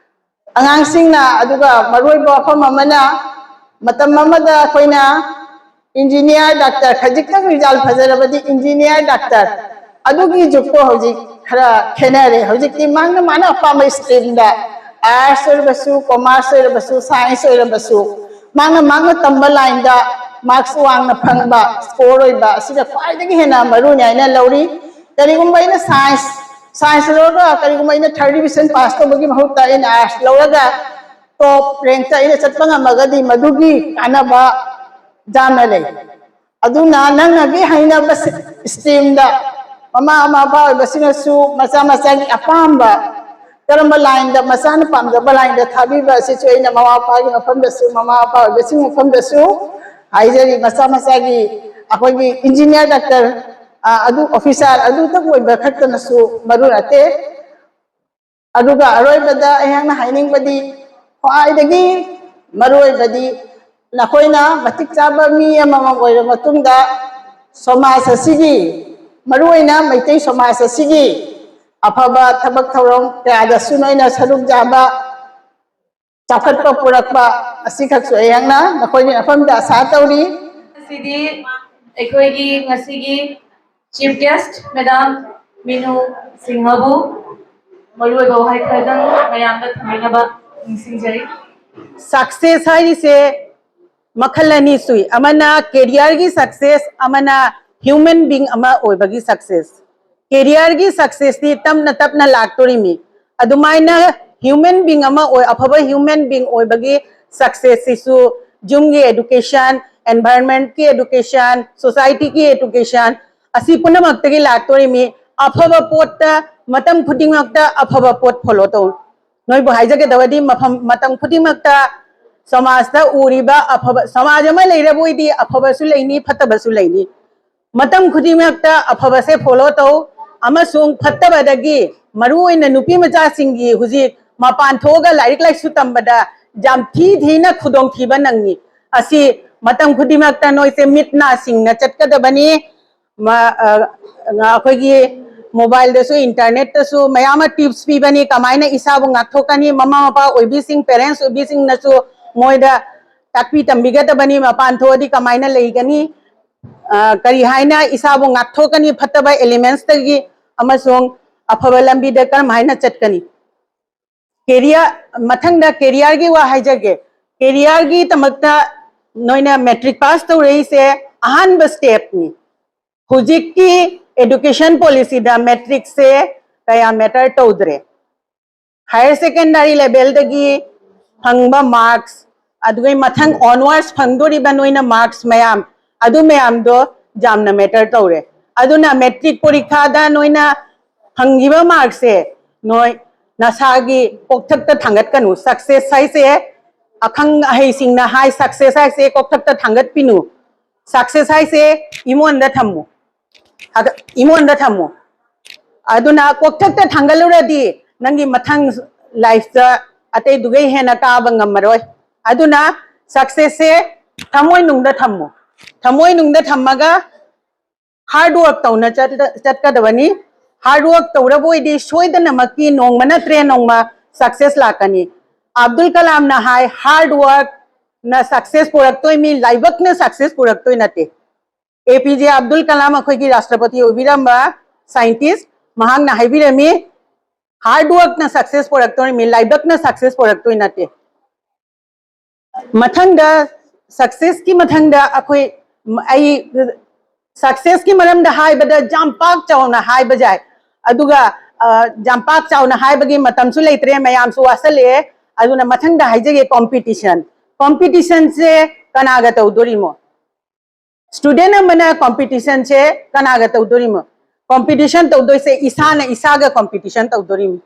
ꯑꯉꯥꯡꯁꯤꯡꯅ, ꯑꯗꯨꯒ ꯃꯔꯨꯑꯣꯏꯕ ꯋꯥꯐꯝ ꯑꯃꯅ, ꯃꯇꯝ ꯑꯃꯗ ꯑꯩꯈꯣꯏꯅ ꯏꯟꯖꯤꯅꯤꯌꯥꯔ, ꯗꯥꯛꯇꯔ, ꯈꯖꯤꯛꯇꯪ ꯔꯤꯖꯜ ꯐꯖꯔꯕꯗꯤ ꯏꯟꯖꯤꯅꯤꯌꯥꯔ, ꯗꯥꯛꯇꯔ, ꯑꯗꯨꯒꯤ ꯖꯨꯛꯇꯣ ꯍꯧꯖꯤꯛ ꯈꯔ ꯈꯦꯠꯅꯔꯦ꯫ ꯍꯧꯖꯤꯛꯇꯤ ꯃꯥꯅ ꯃꯥꯅ ꯑꯄꯥꯝꯕ ꯏꯁꯇ꯭ꯔꯤꯝꯗ, ꯑꯥꯔꯠꯁ ꯑꯣꯏꯔꯕꯁꯨ, ꯀꯣꯃꯔꯁ ꯑꯣꯏꯔꯕꯁꯨ, ꯁꯥꯏꯟꯁ ꯑꯣꯏꯔꯕꯁꯨ, ꯃꯥꯅ ꯃꯥꯅ ꯇꯝꯕ ꯂꯥꯏꯟꯗ ꯃꯥꯔꯛꯁ ꯋꯥꯡꯅ ꯐꯪꯕ, ꯁ꯭ꯀꯣꯔ ꯑꯣꯏꯕ, ꯑꯁꯤꯗ ꯈ꯭ꯋꯥꯏꯗꯒꯤ ꯍꯦꯟꯅ ꯃꯔꯨꯅꯤ ꯍꯥꯏꯅ ꯂꯧꯔꯤ꯫ ꯀꯔꯤꯒꯨꯝꯕ ꯑꯩꯅ ꯁꯥꯏꯟꯁ, ꯁꯥꯏꯟꯁ ꯂꯧꯔꯒ ꯀꯔꯤꯒꯨꯝꯕ ꯑꯩꯅ ꯊꯥꯔꯠ ꯗꯤꯕꯤꯖꯟ ꯄꯥꯁ ꯇꯧꯕꯒꯤ ꯃꯍꯨꯠꯇ ꯑꯩꯅ ꯑꯥꯔꯠꯁ ꯂꯧꯔꯒ ꯇꯣꯞ ꯔꯦꯡꯛꯇ ꯑꯩꯅ ꯆꯠꯄ ꯉꯝꯃꯒꯗꯤ, ꯃꯗꯨꯒꯤ ꯀꯥꯟꯅꯕ ꯌꯥꯝꯅ ꯂꯩ꯫ ꯑꯗꯨꯅ ꯅꯪꯅꯒꯤ ꯍꯩꯅꯕ ꯏꯁꯇ꯭ꯔꯤꯝꯗ ꯃꯃꯥ ꯃꯄꯥ ꯑꯣꯏꯕꯁꯤꯡꯅꯁꯨ ꯃꯆꯥ ꯃꯆꯥꯒꯤ ꯑꯄꯥꯝꯕ, ꯀꯔꯝꯕ ꯂꯥꯏꯟꯗ ꯃꯆꯥꯅ ꯄꯥꯝꯖꯕ ꯂꯥꯏꯟꯗ ꯊꯥꯕꯤꯕ ꯑꯁꯤꯁꯨ ꯑꯩꯅ ꯃꯃꯥ ꯃꯄꯥꯒꯤ ꯃꯐꯝꯗꯁꯨ, ꯃꯃꯥ ꯃꯄꯥ ꯑꯣꯏꯕꯁꯤꯡ ꯃꯐꯝꯗꯁꯨ ꯍꯥꯏꯖꯔꯤ꯫ ꯃꯆꯥ ꯃꯆꯥꯒꯤ ꯑꯩꯈꯣꯏꯒꯤ ꯏꯟꯖꯤꯅꯤꯌꯥꯔ, ꯗꯥꯛꯇꯔ, ꯑ, ꯑꯗꯨ ꯑꯣꯐꯤꯁꯥꯔ ꯑꯗꯨꯇꯪ ꯑꯣꯏꯕ ꯈꯛꯇꯅꯁꯨ ꯃꯔꯨ ꯅꯠꯇꯦ꯫ ꯑꯗꯨꯒ ꯑꯔꯣꯏꯕꯗ ꯑꯩꯍꯥꯛꯅ ꯍꯥꯏꯅꯤꯡꯕꯗꯤ, ꯈ꯭ꯋꯥꯏꯗꯒꯤ ꯃꯔꯨꯑꯣꯏꯕꯗꯤ, ꯅꯈꯣꯏꯅ ꯃꯇꯤꯛ ꯆꯥꯕ ꯃꯤ ꯑꯃꯃꯝ ꯑꯣꯏꯔꯕ ꯃꯇꯨꯡꯗ, ꯁꯃꯥꯖ ꯑꯁꯤꯒꯤ, ꯃꯔꯨꯑꯣꯏꯅ ꯃꯩꯇꯩ ꯁꯃꯥꯖ ꯑꯁꯤꯒꯤ ꯑꯐꯕ ꯊꯕꯛ ꯊꯧꯔꯝ ꯀꯌꯥꯗꯁꯨ ꯅꯣꯏꯅ ꯁꯔꯨꯛ ꯌꯥꯕ, ꯆꯥꯎꯈꯠꯄ ꯄꯨꯔꯛꯄ ꯑꯁꯤꯈꯛꯁꯨ ꯑꯩꯍꯥꯛꯅ ꯅꯈꯣꯏꯒꯤ ꯃꯐꯝꯗ ꯑꯁꯥ ꯇꯧꯔꯤ꯫ ꯑꯁꯤꯗꯤ ꯑꯩꯈꯣꯏꯒꯤ ꯉꯁꯤꯒꯤ ꯆꯤꯐ ꯒꯦꯁ ꯃꯦꯗꯥꯝ ꯃꯤꯅꯨ ꯁꯤꯡꯍꯕꯨ ꯃꯔꯨꯑꯣꯏꯕ ꯋꯥꯍꯩ ꯈꯔꯗꯪ ꯃꯌꯥꯝꯗ ꯊꯝꯕꯤꯅꯕ ꯅꯤꯡꯁꯤꯡꯖꯔꯤ꯫ ꯁꯛꯁꯦꯁ ꯍꯥꯏꯔꯤꯁꯦ ꯃꯈꯜ ꯑꯅꯤ ꯁꯨꯏ, ꯑꯃꯅ ꯀꯦꯔꯤꯌꯔꯒꯤ ꯁꯛꯁꯦꯁ, ꯑꯃꯅ ꯍ꯭ꯌꯨꯃꯦꯟ ꯕꯤꯡ ꯑꯃ ꯑꯣꯏꯕꯒꯤ ꯁꯛꯁꯦꯁ꯫ ꯀꯦꯔꯤꯌꯔꯒꯤ ꯁꯛꯁꯦꯁꯇꯤ ꯇꯞꯅ ꯇꯞꯅ ꯂꯥꯛꯇꯣꯔꯤꯃꯤ꯫ ꯑꯗꯨꯃꯥꯏꯅ ꯍ꯭ꯌꯨꯃꯦꯟ ꯕꯤꯡ ꯑꯃ ꯑꯣꯏ, ꯑꯐꯕ ꯍ꯭ꯌꯨꯃꯦꯟ ꯕꯤꯡ ꯑꯣꯏꯕꯒꯤ ꯁꯛꯁꯦꯁꯁꯤꯁꯨ ꯌꯨꯝꯒꯤ ꯑꯦꯗꯨꯀꯦꯁꯟ, ꯑꯦꯟꯚꯥꯏꯔꯟꯃꯦꯟꯠꯀꯤ ꯑꯦꯗꯨꯀꯦꯁꯟ, ꯁꯣꯁꯥꯏꯇꯤꯒꯤ ꯑꯦꯗꯨꯀꯦꯁꯟ, ꯑꯁꯤ ꯄꯨꯝꯅꯃꯛꯇꯒꯤ ꯂꯥꯛꯇꯣꯔꯤꯃꯤ꯫ ꯑꯐꯕ ꯄꯣꯠꯇ ꯃꯇꯝ ꯈꯨꯗꯤꯡꯃꯛꯇ ꯑꯐꯕ ꯄꯣꯠ ꯐꯣꯂꯣ ꯇꯧ꯫ ꯅꯣꯏꯕꯨ ꯍꯥꯏꯖꯒꯗꯕꯗꯤ ꯃꯐꯝ, ꯃꯇꯝ ꯈꯨꯗꯤꯡꯃꯛꯇ ꯁꯃꯥꯖꯇ ꯎꯔꯤꯕ ꯑꯐꯕ, ꯁꯃꯥꯖ ꯑꯃ ꯂꯩꯔꯕ ꯑꯣꯏꯗꯤ ꯑꯐꯕꯁꯨ ꯂꯩꯅꯤ, ꯐꯠꯇꯕꯁꯨ ꯂꯩꯅꯤ꯫ ꯃꯇꯝ ꯈꯨꯗꯤꯡꯃꯛꯇ ꯑꯐꯕꯁꯦ ꯐꯣꯂꯣ ꯇꯧ, ꯑꯃꯁꯨꯡ ꯐꯠꯇꯕꯗꯒꯤ, ꯃꯔꯨꯑꯣꯏꯅ ꯅꯨꯄꯤ ꯃꯆꯥꯁꯤꯡꯒꯤ ꯍꯧꯖꯤꯛ ꯃꯄꯥꯟ ꯊꯣꯛꯑꯒ ꯂꯥꯏꯔꯤꯛ ꯂꯥꯏꯁꯨ ꯇꯝꯕꯗ ꯌꯥꯝ ꯊꯤ ꯊꯤꯅ ꯈꯨꯗꯣꯡꯊꯤꯕ ꯅꯪꯉꯤ꯫ ꯑꯁꯤ ꯃꯇꯝ ꯈꯨꯗꯤꯡꯃꯛꯇ ꯅꯣꯏꯁꯦ ꯃꯤꯠ ꯅꯥ ꯁꯤꯡꯅ ꯆꯠꯀꯗꯕꯅꯤ꯫ ꯃ-, ꯑ, ꯑꯩꯈꯣꯏꯒꯤ ꯃꯣꯕꯥꯏꯜꯗꯁꯨ, ꯏꯟꯇꯔꯅꯦꯠꯇꯁꯨ ꯃꯌꯥꯝ ꯑꯃ ꯇꯤꯞꯁ ꯄꯤꯕꯅꯤ, ꯀꯃꯥꯏꯅ ꯏꯁꯥꯕꯨ ꯉꯥꯛꯊꯣꯛꯀꯅꯤ꯫ ꯃꯃꯥ ꯃꯄꯥ ꯑꯣꯏꯕꯤꯁꯤꯡ, ꯄꯦꯔꯦꯟꯠꯁ ꯑꯣꯏꯕꯤꯁꯤꯡꯅꯁꯨ ꯃꯣꯏꯗ ꯇꯥꯛꯄꯤ ꯇꯝꯕꯤꯒꯗꯕꯅꯤ, ꯃꯄꯥꯟ ꯊꯣꯛꯑꯗꯤ ꯀꯃꯥꯏꯅ ꯂꯩꯒꯅꯤ, ꯑ, ꯀꯔꯤ ꯍꯥꯏꯅ ꯏꯁꯥꯕꯨ ꯉꯥꯛꯊꯣꯛꯀꯅꯤ ꯐꯠꯇꯕ ꯑꯦꯂꯤꯃꯦꯟꯠꯁꯇꯒꯤ, ꯑꯃꯁꯨꯡ ꯑꯐꯕ ꯂꯝꯕꯤꯗ ꯀꯔꯝ ꯍꯥꯏꯅ ꯆꯠꯀꯅꯤ꯫ ꯀꯦꯔꯤꯌꯔ, ꯃꯊꯪꯗ ꯀꯦꯔꯤꯌꯔꯒꯤ ꯋꯥ ꯍꯥꯏꯖꯒꯦ꯫ ꯀꯦꯔꯤꯌꯔꯒꯤꯗꯃꯛꯇ ꯅꯣꯏꯅ ꯃꯦꯇ꯭ꯔꯤꯛ ꯄꯥꯁ ꯇꯧꯔꯛꯏꯁꯦ ꯑꯍꯥꯟꯕ ꯁ꯭ꯇꯦꯞꯅꯤ꯫ ꯍꯧꯖꯤꯛꯀꯤ ꯑꯦꯗꯨꯀꯦꯁꯟ ꯄꯣꯂꯤꯁꯤꯗ ꯃꯦꯇ꯭ꯔꯤꯛꯁꯦ ꯀꯌꯥ ꯃꯦꯇꯔ ꯇꯧꯗ꯭ꯔꯦ꯫ ꯍꯥꯌꯔ ꯁꯦꯀꯦꯟꯗꯔꯤ ꯂꯦꯚꯦꯜꯗꯒꯤ ꯐꯪꯕ ꯃꯥꯔꯛꯁ, ꯑꯗꯨꯒ ꯃꯊꯪ ꯑꯣꯟꯋꯥꯔꯗꯁ ꯐꯪꯗꯣꯔꯤꯕ ꯅꯣꯏꯅ ꯃꯥꯔꯛꯁ ꯃꯌꯥꯝ, ꯑꯗꯨ ꯃꯌꯥꯝꯗꯣ ꯌꯥꯝꯅ ꯃꯦꯇꯔ ꯇꯧꯔꯦ꯫ ꯑꯗꯨꯅ ꯃꯦꯇ꯭ꯔꯤꯛ ꯄꯣꯔꯤꯈꯥꯗ ꯅꯣꯏꯅ ꯐꯪꯈꯤꯕ ꯃꯥꯔꯛꯁꯦ ꯅꯣꯏ ꯅꯁꯥꯒꯤ ꯀꯣꯛꯊꯛꯇ ꯊꯥꯡꯒꯠꯀꯅꯨ꯫ ꯁꯛꯁꯦꯁ ꯍꯥꯏꯁꯦ, ꯑꯈꯪ ꯑꯍꯩꯁꯤꯡꯅ ꯍꯥꯏ, ꯁꯛꯁꯦꯁ ꯍꯥꯏꯁꯦ ꯀꯣꯛꯊꯛꯇ ꯊꯥꯡꯒꯠꯄꯤꯅꯨ꯫ ꯁꯛꯁꯦꯁ ꯍꯥꯏꯁꯦ ꯏꯃꯣꯟꯗ ꯊꯝꯃꯨ꯫ ꯑꯗ ꯏꯃꯣꯟꯗ ꯊꯝꯃꯨ꯫ ꯑꯗꯨꯅ ꯀꯣꯛꯊꯛꯇ ꯊꯥꯡꯒꯠꯂꯨꯔꯗꯤ ꯅꯪꯒꯤ ꯃꯊꯪ ꯂꯥꯏꯐꯇ ꯑꯇꯩꯗꯨꯒꯩ ꯍꯦꯟꯅ ꯀꯥꯕ ꯉꯝꯃꯔꯣꯏ꯫ ꯑꯗꯨꯅ ꯁꯛꯁꯦꯁꯁꯦ ꯊꯃꯣꯏꯅꯨꯡꯗ ꯊꯝꯃꯨ꯫ ꯊꯃꯣꯏꯅꯨꯡꯗ ꯊꯝꯃꯒ ꯍꯥꯔꯗ ꯋꯥꯔꯛ ꯇꯧꯅ ꯆꯠ-, ꯆꯠꯀꯗꯕꯅꯤ꯫ ꯍꯥꯔꯗ ꯋꯥꯔꯛ ꯇꯧꯔꯕ ꯑꯣꯏꯗꯤ ꯁꯣꯏꯗꯅꯃꯛꯀꯤ ꯅꯣꯡꯃ ꯅꯠꯇ꯭ꯔꯦ ꯅꯣꯡꯃ ꯁꯛꯁꯦꯁ ꯂꯥꯛꯀꯅꯤ꯫ ꯑꯕꯗꯨꯜ ꯀꯂꯥꯝꯅ ꯍꯥꯏ, "ꯍꯥꯔꯗ ꯋꯥꯔꯛꯅ ꯁꯛꯁꯦꯁ ꯄꯨꯔꯛꯇꯣꯏ, ꯃꯤ ꯂꯥꯏꯕꯛꯅ ꯁꯛꯁꯦꯁ ꯄꯨꯔꯛꯇꯣꯏ ꯅꯠꯇꯦ"꯫ ꯑꯦ ꯄꯤ ꯖꯦ ꯑꯕꯗꯨꯜ ꯀꯂꯥꯝ ꯑꯩꯈꯣꯏꯒꯤ ꯔꯥꯁꯇ꯭ꯔꯄꯇꯤ ꯑꯣꯏꯕꯤꯔꯝꯕ ꯁꯥꯏꯟꯇꯤꯁ, ꯃꯍꯥꯛꯅ ꯍꯥꯏꯕꯤꯔꯝꯃꯤ, "ꯍꯥꯔꯗ ꯋꯥꯔꯛꯅ ꯁꯛꯁꯦꯁ ꯄꯨꯔꯛꯇꯣꯏꯅꯤ, ꯂꯥꯏꯕꯛꯅ ꯁꯛꯁꯦꯁ ꯄꯨꯔꯛꯇꯣꯏ ꯅꯠꯇꯦ"꯫ ꯃꯊꯪꯗ, ꯁꯛꯁꯦꯁꯀꯤ ꯃꯊꯪꯗ ꯑꯩꯈꯣꯏ, ꯑꯩ ꯁꯛꯁꯦꯁꯀꯤ ꯃꯔꯝꯗ ꯍꯥꯏꯕꯗ ꯌꯥꯝ ꯄꯥꯛ ꯆꯥꯎꯅ ꯍꯥꯏꯕ ꯌꯥꯏ꯫ ꯑꯗꯨꯒ ꯑ, ꯌꯥꯝ ꯄꯥꯛ ꯆꯥꯎꯅ ꯍꯥꯏꯕꯒꯤ ꯃꯇꯝꯁꯨ ꯂꯩꯇ꯭ꯔꯦ, ꯃꯌꯥꯝꯁꯨ ꯋꯥꯁꯜꯂꯛꯑꯦ꯫ ꯑꯗꯨꯅ ꯃꯊꯪꯗ ꯍꯥꯏꯖꯒꯦ, ꯀꯣꯝꯄꯤꯇꯤꯁꯟ꯫ ꯀꯣꯝꯄꯤꯇꯤꯁꯟꯁꯦ ꯀꯅꯥꯒ ꯇꯧꯗꯣꯔꯤꯃꯣ? ꯁ꯭ꯇꯨꯗꯦꯟ ꯑꯃꯅ ꯀꯣꯝꯄꯤꯇꯤꯁꯟꯁꯦ ꯀꯅꯥꯒ ꯇꯧꯗꯣꯔꯤꯃꯣ? ꯀꯣꯝꯄꯤꯇꯤꯁꯟ ꯇꯧꯗꯣꯏꯁꯦ ꯏꯁꯥꯅ ꯏꯁꯥꯒ ꯀꯣꯝꯄꯤꯇꯤꯁꯟ ꯇꯧꯗꯣꯔꯤꯃꯤ꯫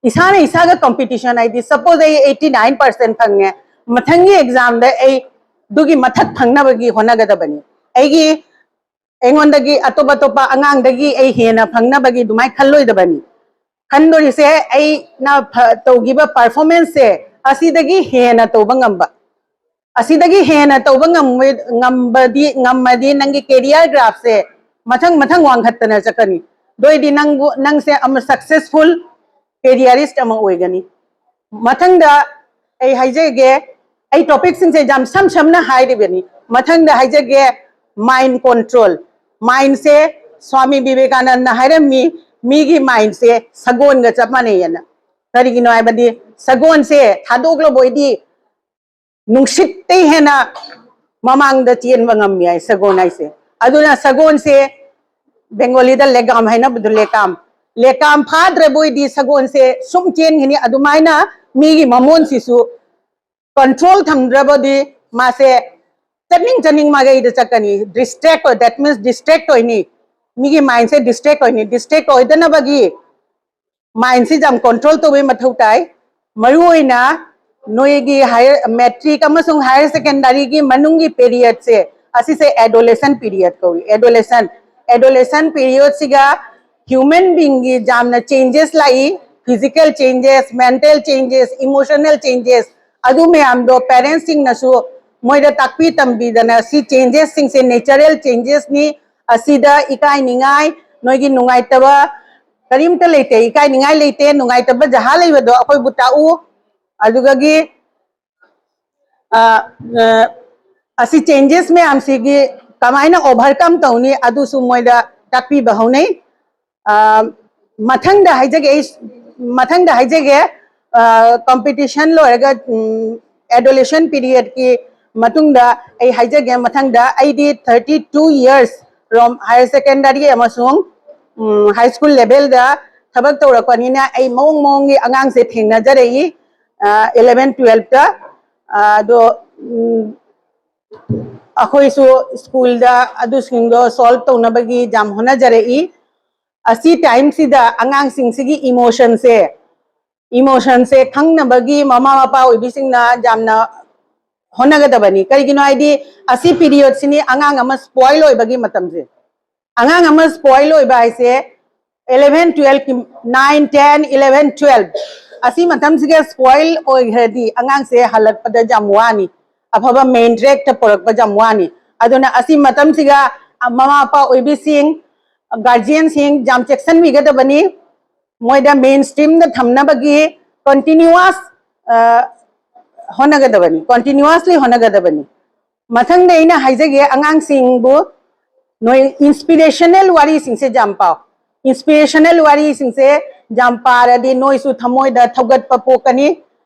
ꯏꯁꯥꯅ ꯏꯁꯥꯒ ꯀꯣꯝꯄꯤꯇꯤꯁꯟ ꯍꯥꯏꯗꯤ, ꯁꯄꯣꯖ ꯑꯩ ꯑꯩꯠꯇꯤ ꯅꯥꯏꯟ ꯄꯥꯔꯁꯦꯟ ꯐꯪꯉꯦ, ꯃꯊꯪꯒꯤ ꯑꯦꯛꯖꯥꯝꯗ ꯑꯩ ꯑꯗꯨꯒꯤ ꯃꯊꯛ ꯐꯪꯅꯕꯒꯤ ꯍꯣꯠꯅꯒꯗꯕꯅꯤ꯫ ꯑꯩꯒꯤ, ꯑꯩꯉꯣꯟꯗꯒꯤ ꯑꯇꯣꯞ ꯑꯇꯣꯞꯄ ꯑꯉꯥꯡꯗꯒꯤ ꯑꯩ ꯍꯦꯟꯅ ꯐꯪꯅꯕꯒꯤ ꯑꯗꯨꯃꯥꯏꯅ ꯈꯜꯂꯣꯏꯗꯕꯅꯤ꯫ ꯈꯟꯗꯣꯔꯤꯁꯦ ꯑꯩꯅ ꯐ-, ꯇꯧꯈꯤꯕ ꯄꯔꯐꯣꯔꯃꯦꯟꯁꯁꯦ ꯑꯁꯤꯗꯒꯤ ꯍꯦꯟꯅ ꯇꯧꯕ ꯉꯝꯕ꯫ ꯑꯁꯤꯗꯒꯤ ꯍꯦꯟꯅ ꯇꯧꯕ ꯉꯝꯃꯣꯏ-, ꯉꯝꯕꯗꯤ, ꯉꯝꯃꯗꯤ ꯅꯪꯒꯤ ꯀꯦꯔꯤꯌꯔ ꯒ꯭ꯔꯥꯐꯁꯦ ꯃꯊꯪ ꯃꯊꯪ ꯋꯥꯡꯈꯠꯇꯅ ꯆꯠꯀꯅꯤ꯫ ꯑꯗꯨꯑꯣꯏꯗꯤ ꯅꯪꯕꯨ, ꯅꯪꯁꯦ ꯑꯃ ꯁꯛꯁꯦꯁꯐꯨꯜ ꯀꯦꯔꯤꯌꯔꯤꯁ ꯑꯃ ꯑꯣꯏꯒꯅꯤ꯫ ꯃꯊꯪꯗ ꯑꯩ ꯍꯥꯏꯖꯒꯦ, ꯑꯩ ꯇꯣꯄꯤꯛꯁꯤꯡꯁꯦ ꯌꯥꯝ ꯁꯝ ꯁꯝꯅ ꯍꯥꯏꯔꯤꯕꯅꯤ꯫ ꯃꯊꯪꯗ ꯍꯥꯏꯖꯒꯦ, ꯃꯥꯏꯟ ꯀꯣꯟꯇ꯭ꯔꯣꯜ꯫ ꯃꯥꯏꯟꯁꯦ, ꯁ꯭ꯋꯥꯃꯤ ꯕꯤꯕꯦꯀꯥꯅꯟꯗꯅ ꯍꯥꯏꯔꯝꯃꯤ, ꯃꯤꯒꯤ ꯃꯥꯏꯟꯁꯦ ꯁꯒꯣꯜꯒ ꯆꯞ ꯃꯥꯟꯅꯩꯌꯦꯅ꯫ ꯀꯔꯤꯒꯤꯅꯣ ꯍꯥꯏꯕꯗꯤ, ꯁꯒꯣꯜꯁꯦ ꯊꯥꯗꯣꯛꯂꯕꯣꯏꯗꯤ ꯅꯨꯡꯁꯤꯠꯇꯩ ꯍꯦꯟꯅ ꯃꯃꯥꯡꯗ ꯆꯦꯟꯕ ꯉꯝꯃꯤ ꯍꯥꯏ ꯁꯒꯣꯜ ꯍꯥꯏꯁꯦ꯫ ꯑꯗꯨꯅ ꯁꯒꯣꯜꯁꯦ ꯕꯦꯡꯒꯣꯂꯤꯗ ꯂꯦꯒꯥꯝ ꯍꯥꯏꯅꯕꯗꯨ, ꯂꯦꯀꯥꯝ, ꯂꯦꯀꯥꯝ ꯐꯥꯗ꯭ꯔꯕꯣꯏꯗꯤ ꯁꯒꯣꯜꯁꯦ ꯁꯨꯝ ꯆꯦꯟꯈꯤꯅꯤ꯫ ꯑꯗꯨꯃꯥꯏꯅ ꯃꯤꯒꯤ ꯃꯃꯣꯟꯁꯤꯁꯨ ꯀꯟꯇ꯭ꯔꯣꯜ ꯊꯝꯗ꯭ꯔꯕꯗꯤ ꯃꯥꯁꯦ ꯆꯠꯅꯤꯡ ꯆꯠꯅꯤꯡ ꯃꯥꯏꯀꯩꯗ ꯆꯠꯀꯅꯤ꯫ ꯗꯤꯁꯇ꯭ꯔꯦꯛ ꯑꯣꯏ, that means distract ꯑꯣꯏꯅꯤ꯫ ꯃꯤꯒꯤ ꯃꯥꯏꯟꯁꯦ ꯗꯤꯁꯇ꯭ꯔꯦꯛ ꯑꯣꯏꯅꯤ꯫ ꯗꯤꯁꯇ꯭ꯔꯦꯛ ꯑꯣꯏꯗꯅꯕꯒꯤ ꯃꯥꯏꯟꯁꯤ ꯌꯥꯝ ꯀꯟꯇ꯭ꯔꯣꯜ ꯇꯧꯕꯩ ꯃꯊꯧ ꯇꯥꯏ꯫ ꯃꯔꯨꯑꯣꯏꯅ ꯅꯣꯏꯒꯤ ꯍꯥꯌꯔ, ꯃꯦꯇ꯭ꯔꯤꯛ ꯑꯃꯁꯨꯡ ꯍꯥꯌꯔ ꯁꯦꯀꯦꯟꯗꯔꯤꯒꯤ ꯃꯅꯨꯡꯒꯤ ꯄꯤꯔꯤꯌꯗꯁꯦ, ꯑꯁꯤꯁꯦ ꯑꯦꯗꯣꯂꯦꯁꯟ ꯄꯤꯔꯤꯌꯗ ꯀꯧꯏ꯫ ꯑꯦꯗꯣꯂꯦꯁꯟ, ꯑꯦꯗꯣꯂꯦꯁꯟ ꯄꯤꯔꯤꯌꯗꯁꯤꯒ ꯍ꯭ꯌꯨꯃꯦꯟ ꯕꯤꯡꯒꯤ ꯌꯥꯝꯅ ꯆꯦꯟꯖꯦꯁ ꯂꯥꯛꯏ꯫ Physical changes, mental changes, emotional changes, ꯑꯗꯨ ꯃꯌꯥꯝꯗꯣ ꯄꯦꯔꯦꯟꯁꯁꯤꯡꯅꯁꯨ ꯃꯣꯏꯗ ꯇꯥꯛꯄꯤ ꯇꯝꯕꯤꯗꯅ, ꯁꯤ ꯆꯦꯟꯖꯦꯁꯁꯤꯡꯁꯦ ꯅꯦꯆꯔꯦꯜ ꯆꯦꯟꯖꯦꯁꯅꯤ, ꯑꯁꯤꯗ ꯏꯀꯥꯏꯅꯤꯡꯉꯥꯏ, ꯅꯣꯏꯒꯤ ꯅꯨꯡꯉꯥꯏꯇꯕ ꯀꯔꯤꯝꯇ ꯂꯩꯇꯦ, ꯏꯀꯥꯏꯅꯤꯡꯉꯥꯏ ꯂꯩꯇꯦ, ꯅꯨꯡꯉꯥꯏꯇꯕ ꯖꯍꯥ ꯂꯩꯕꯗꯣ ꯑꯩꯈꯣꯏꯕꯨ ꯇꯥꯛꯎ꯫ ꯑꯗꯨꯗꯒꯤ, ꯑ, ꯑ, ꯑꯁꯤ ꯆꯦꯟꯖꯦꯁ ꯃꯌꯥꯝꯁꯤꯒꯤ ꯀꯃꯥꯏꯅ ꯑꯣꯚꯔꯀꯝ ꯇꯧꯅꯤ, ꯑꯗꯨꯁꯨ ꯃꯣꯏꯗ ꯇꯥꯛꯄꯤꯕ ꯍꯧꯅꯩ꯫ ꯑ, ꯃꯊꯪꯗ ꯍꯥꯏꯖꯒꯦ, ꯑꯩ ꯃꯊꯪꯗ ꯍꯥꯏꯖꯒꯦ, ꯑ, ꯀꯣꯝꯄꯤꯇꯤꯁꯟ ꯂꯣꯏꯔꯒ, ꯎꯝ, ꯑꯦꯗꯣꯂꯦꯁꯟ ꯄꯤꯔꯤꯌꯗꯀꯤ ꯃꯇꯨꯡꯗ ꯑꯩ ꯍꯥꯏꯖꯒꯦ꯫ ꯃꯊꯪꯗ ꯑꯩꯗꯤ thirty two years ꯔꯣꯝ ꯍꯥꯌꯔ ꯁꯦꯀꯦꯟꯗꯔꯤ ꯑꯃꯁꯨꯡ ꯍꯥꯏ ꯁ꯭ꯀꯨꯜ ꯂꯦꯚꯦꯜꯗ ꯊꯕꯛ ꯇꯧꯔꯛꯄꯅꯤꯅ ꯑꯩ ꯃꯑꯣꯡ ꯃꯑꯣꯡꯒꯤ ꯑꯉꯥꯡꯁꯦ ꯊꯦꯡꯅꯖꯔꯛꯏ꯫ ꯏꯂꯚꯦꯟ ꯇꯨꯋꯦꯜꯐꯇ ꯑꯗꯣ ꯎꯝ, ꯑꯩꯈꯣꯏꯁꯨ ꯁ꯭ꯀꯨꯜꯗ ꯑꯗꯨꯁꯤꯡꯗꯣ ꯁꯣꯜꯕ ꯇꯧꯅꯕꯒꯤ ꯌꯥꯝ ꯍꯣꯠꯅꯖꯔꯛꯏ꯫ ꯑꯁꯤ ꯇꯥꯏꯝꯁꯤꯗ ꯑꯉꯥꯡꯁꯤꯡꯁꯤꯒꯤ ꯏꯃꯣꯁꯟꯁꯦ ꯏꯃꯣꯁꯟꯁꯦ ꯈꯪꯅꯕꯒꯤ ꯃꯃꯥ ꯃꯄꯥ ꯑꯣꯏꯕꯤꯁꯤꯡꯅ ꯌꯥꯝꯅ ꯍꯣꯠꯅꯒꯗꯕꯅꯤ꯫ ꯀꯔꯤꯒꯤꯅꯣ ꯍꯥꯏꯗꯤ ꯑꯁꯤ ꯄꯤꯔꯤꯌꯣꯗꯁꯤꯅꯤ ꯑꯉꯥꯡ ꯑꯃ ꯁ꯭ꯄꯣꯏꯜ ꯑꯣꯏꯕꯒꯤ ꯃꯇꯝꯁꯦ꯫ ꯑꯉꯥꯡ ꯑꯃ ꯁ꯭ꯄꯣꯏꯜ ꯑꯣꯏꯕ ꯍꯥꯏꯁꯦ eleven twelve, nine ten eleven twelve ꯑꯁꯤ ꯃꯇꯝꯁꯤꯒ ꯁ꯭ꯄꯣꯏꯜ ꯑꯣꯏꯈ꯭ꯔꯗꯤ ꯑꯉꯥꯡꯁꯦ ꯍꯜꯂꯛꯄꯗ ꯌꯥꯝ ꯋꯥꯅꯤ, ꯑꯐꯕ ꯃꯦꯟ ꯇ꯭ꯔꯦꯛꯇ ꯄꯨꯔꯛꯄ ꯌꯥꯝ ꯋꯥꯅꯤ꯫ ꯑꯗꯨꯅ ꯑꯁꯤ ꯃꯇꯝꯁꯤꯒ ꯃꯃꯥ ꯃꯄꯥ ꯑꯣꯏꯕꯤꯁꯤꯡ, ꯒꯥꯔꯖꯤꯌꯟꯁꯤꯡ ꯌꯥꯝ ꯆꯦꯛꯁꯤꯟꯕꯤꯒꯗꯕꯅꯤ꯫ ꯃꯣꯏꯗ ꯃꯦꯟ ꯁ꯭ꯇ꯭ꯔꯤꯝꯗ ꯊꯝꯅꯕꯒꯤ ꯀꯟꯇꯤꯅ꯭ꯌꯨꯋꯁ ꯍꯣꯠꯅꯒꯗꯕꯅꯤ, ꯀꯟꯇꯤꯅ꯭ꯌꯨꯋꯁꯂꯤ ꯍꯣꯠꯅꯒꯗꯕꯅꯤ꯫ ꯃꯊꯪꯗ ꯑꯩꯅ ꯍꯥꯏꯖꯒꯦ, ꯑꯉꯥꯡꯁꯤꯡꯕꯨ ꯅꯣꯏ ꯏꯟꯁꯄꯤꯔꯦꯁꯅꯦꯜ ꯋꯥꯔꯤꯁꯤꯡꯁꯦ ꯌꯥꯝ ꯄꯥꯎ꯫ ꯏꯟꯁꯄꯤꯔꯦꯁꯅꯦꯜ ꯋꯥꯔꯤꯁꯤꯡꯁꯦ ꯌꯥꯝ ꯄꯥꯔꯗꯤ ꯅꯣꯏꯁꯨ ꯊꯃꯣꯏꯗ ꯊꯧꯒꯠꯄ ꯄꯣꯛꯀꯅꯤ꯫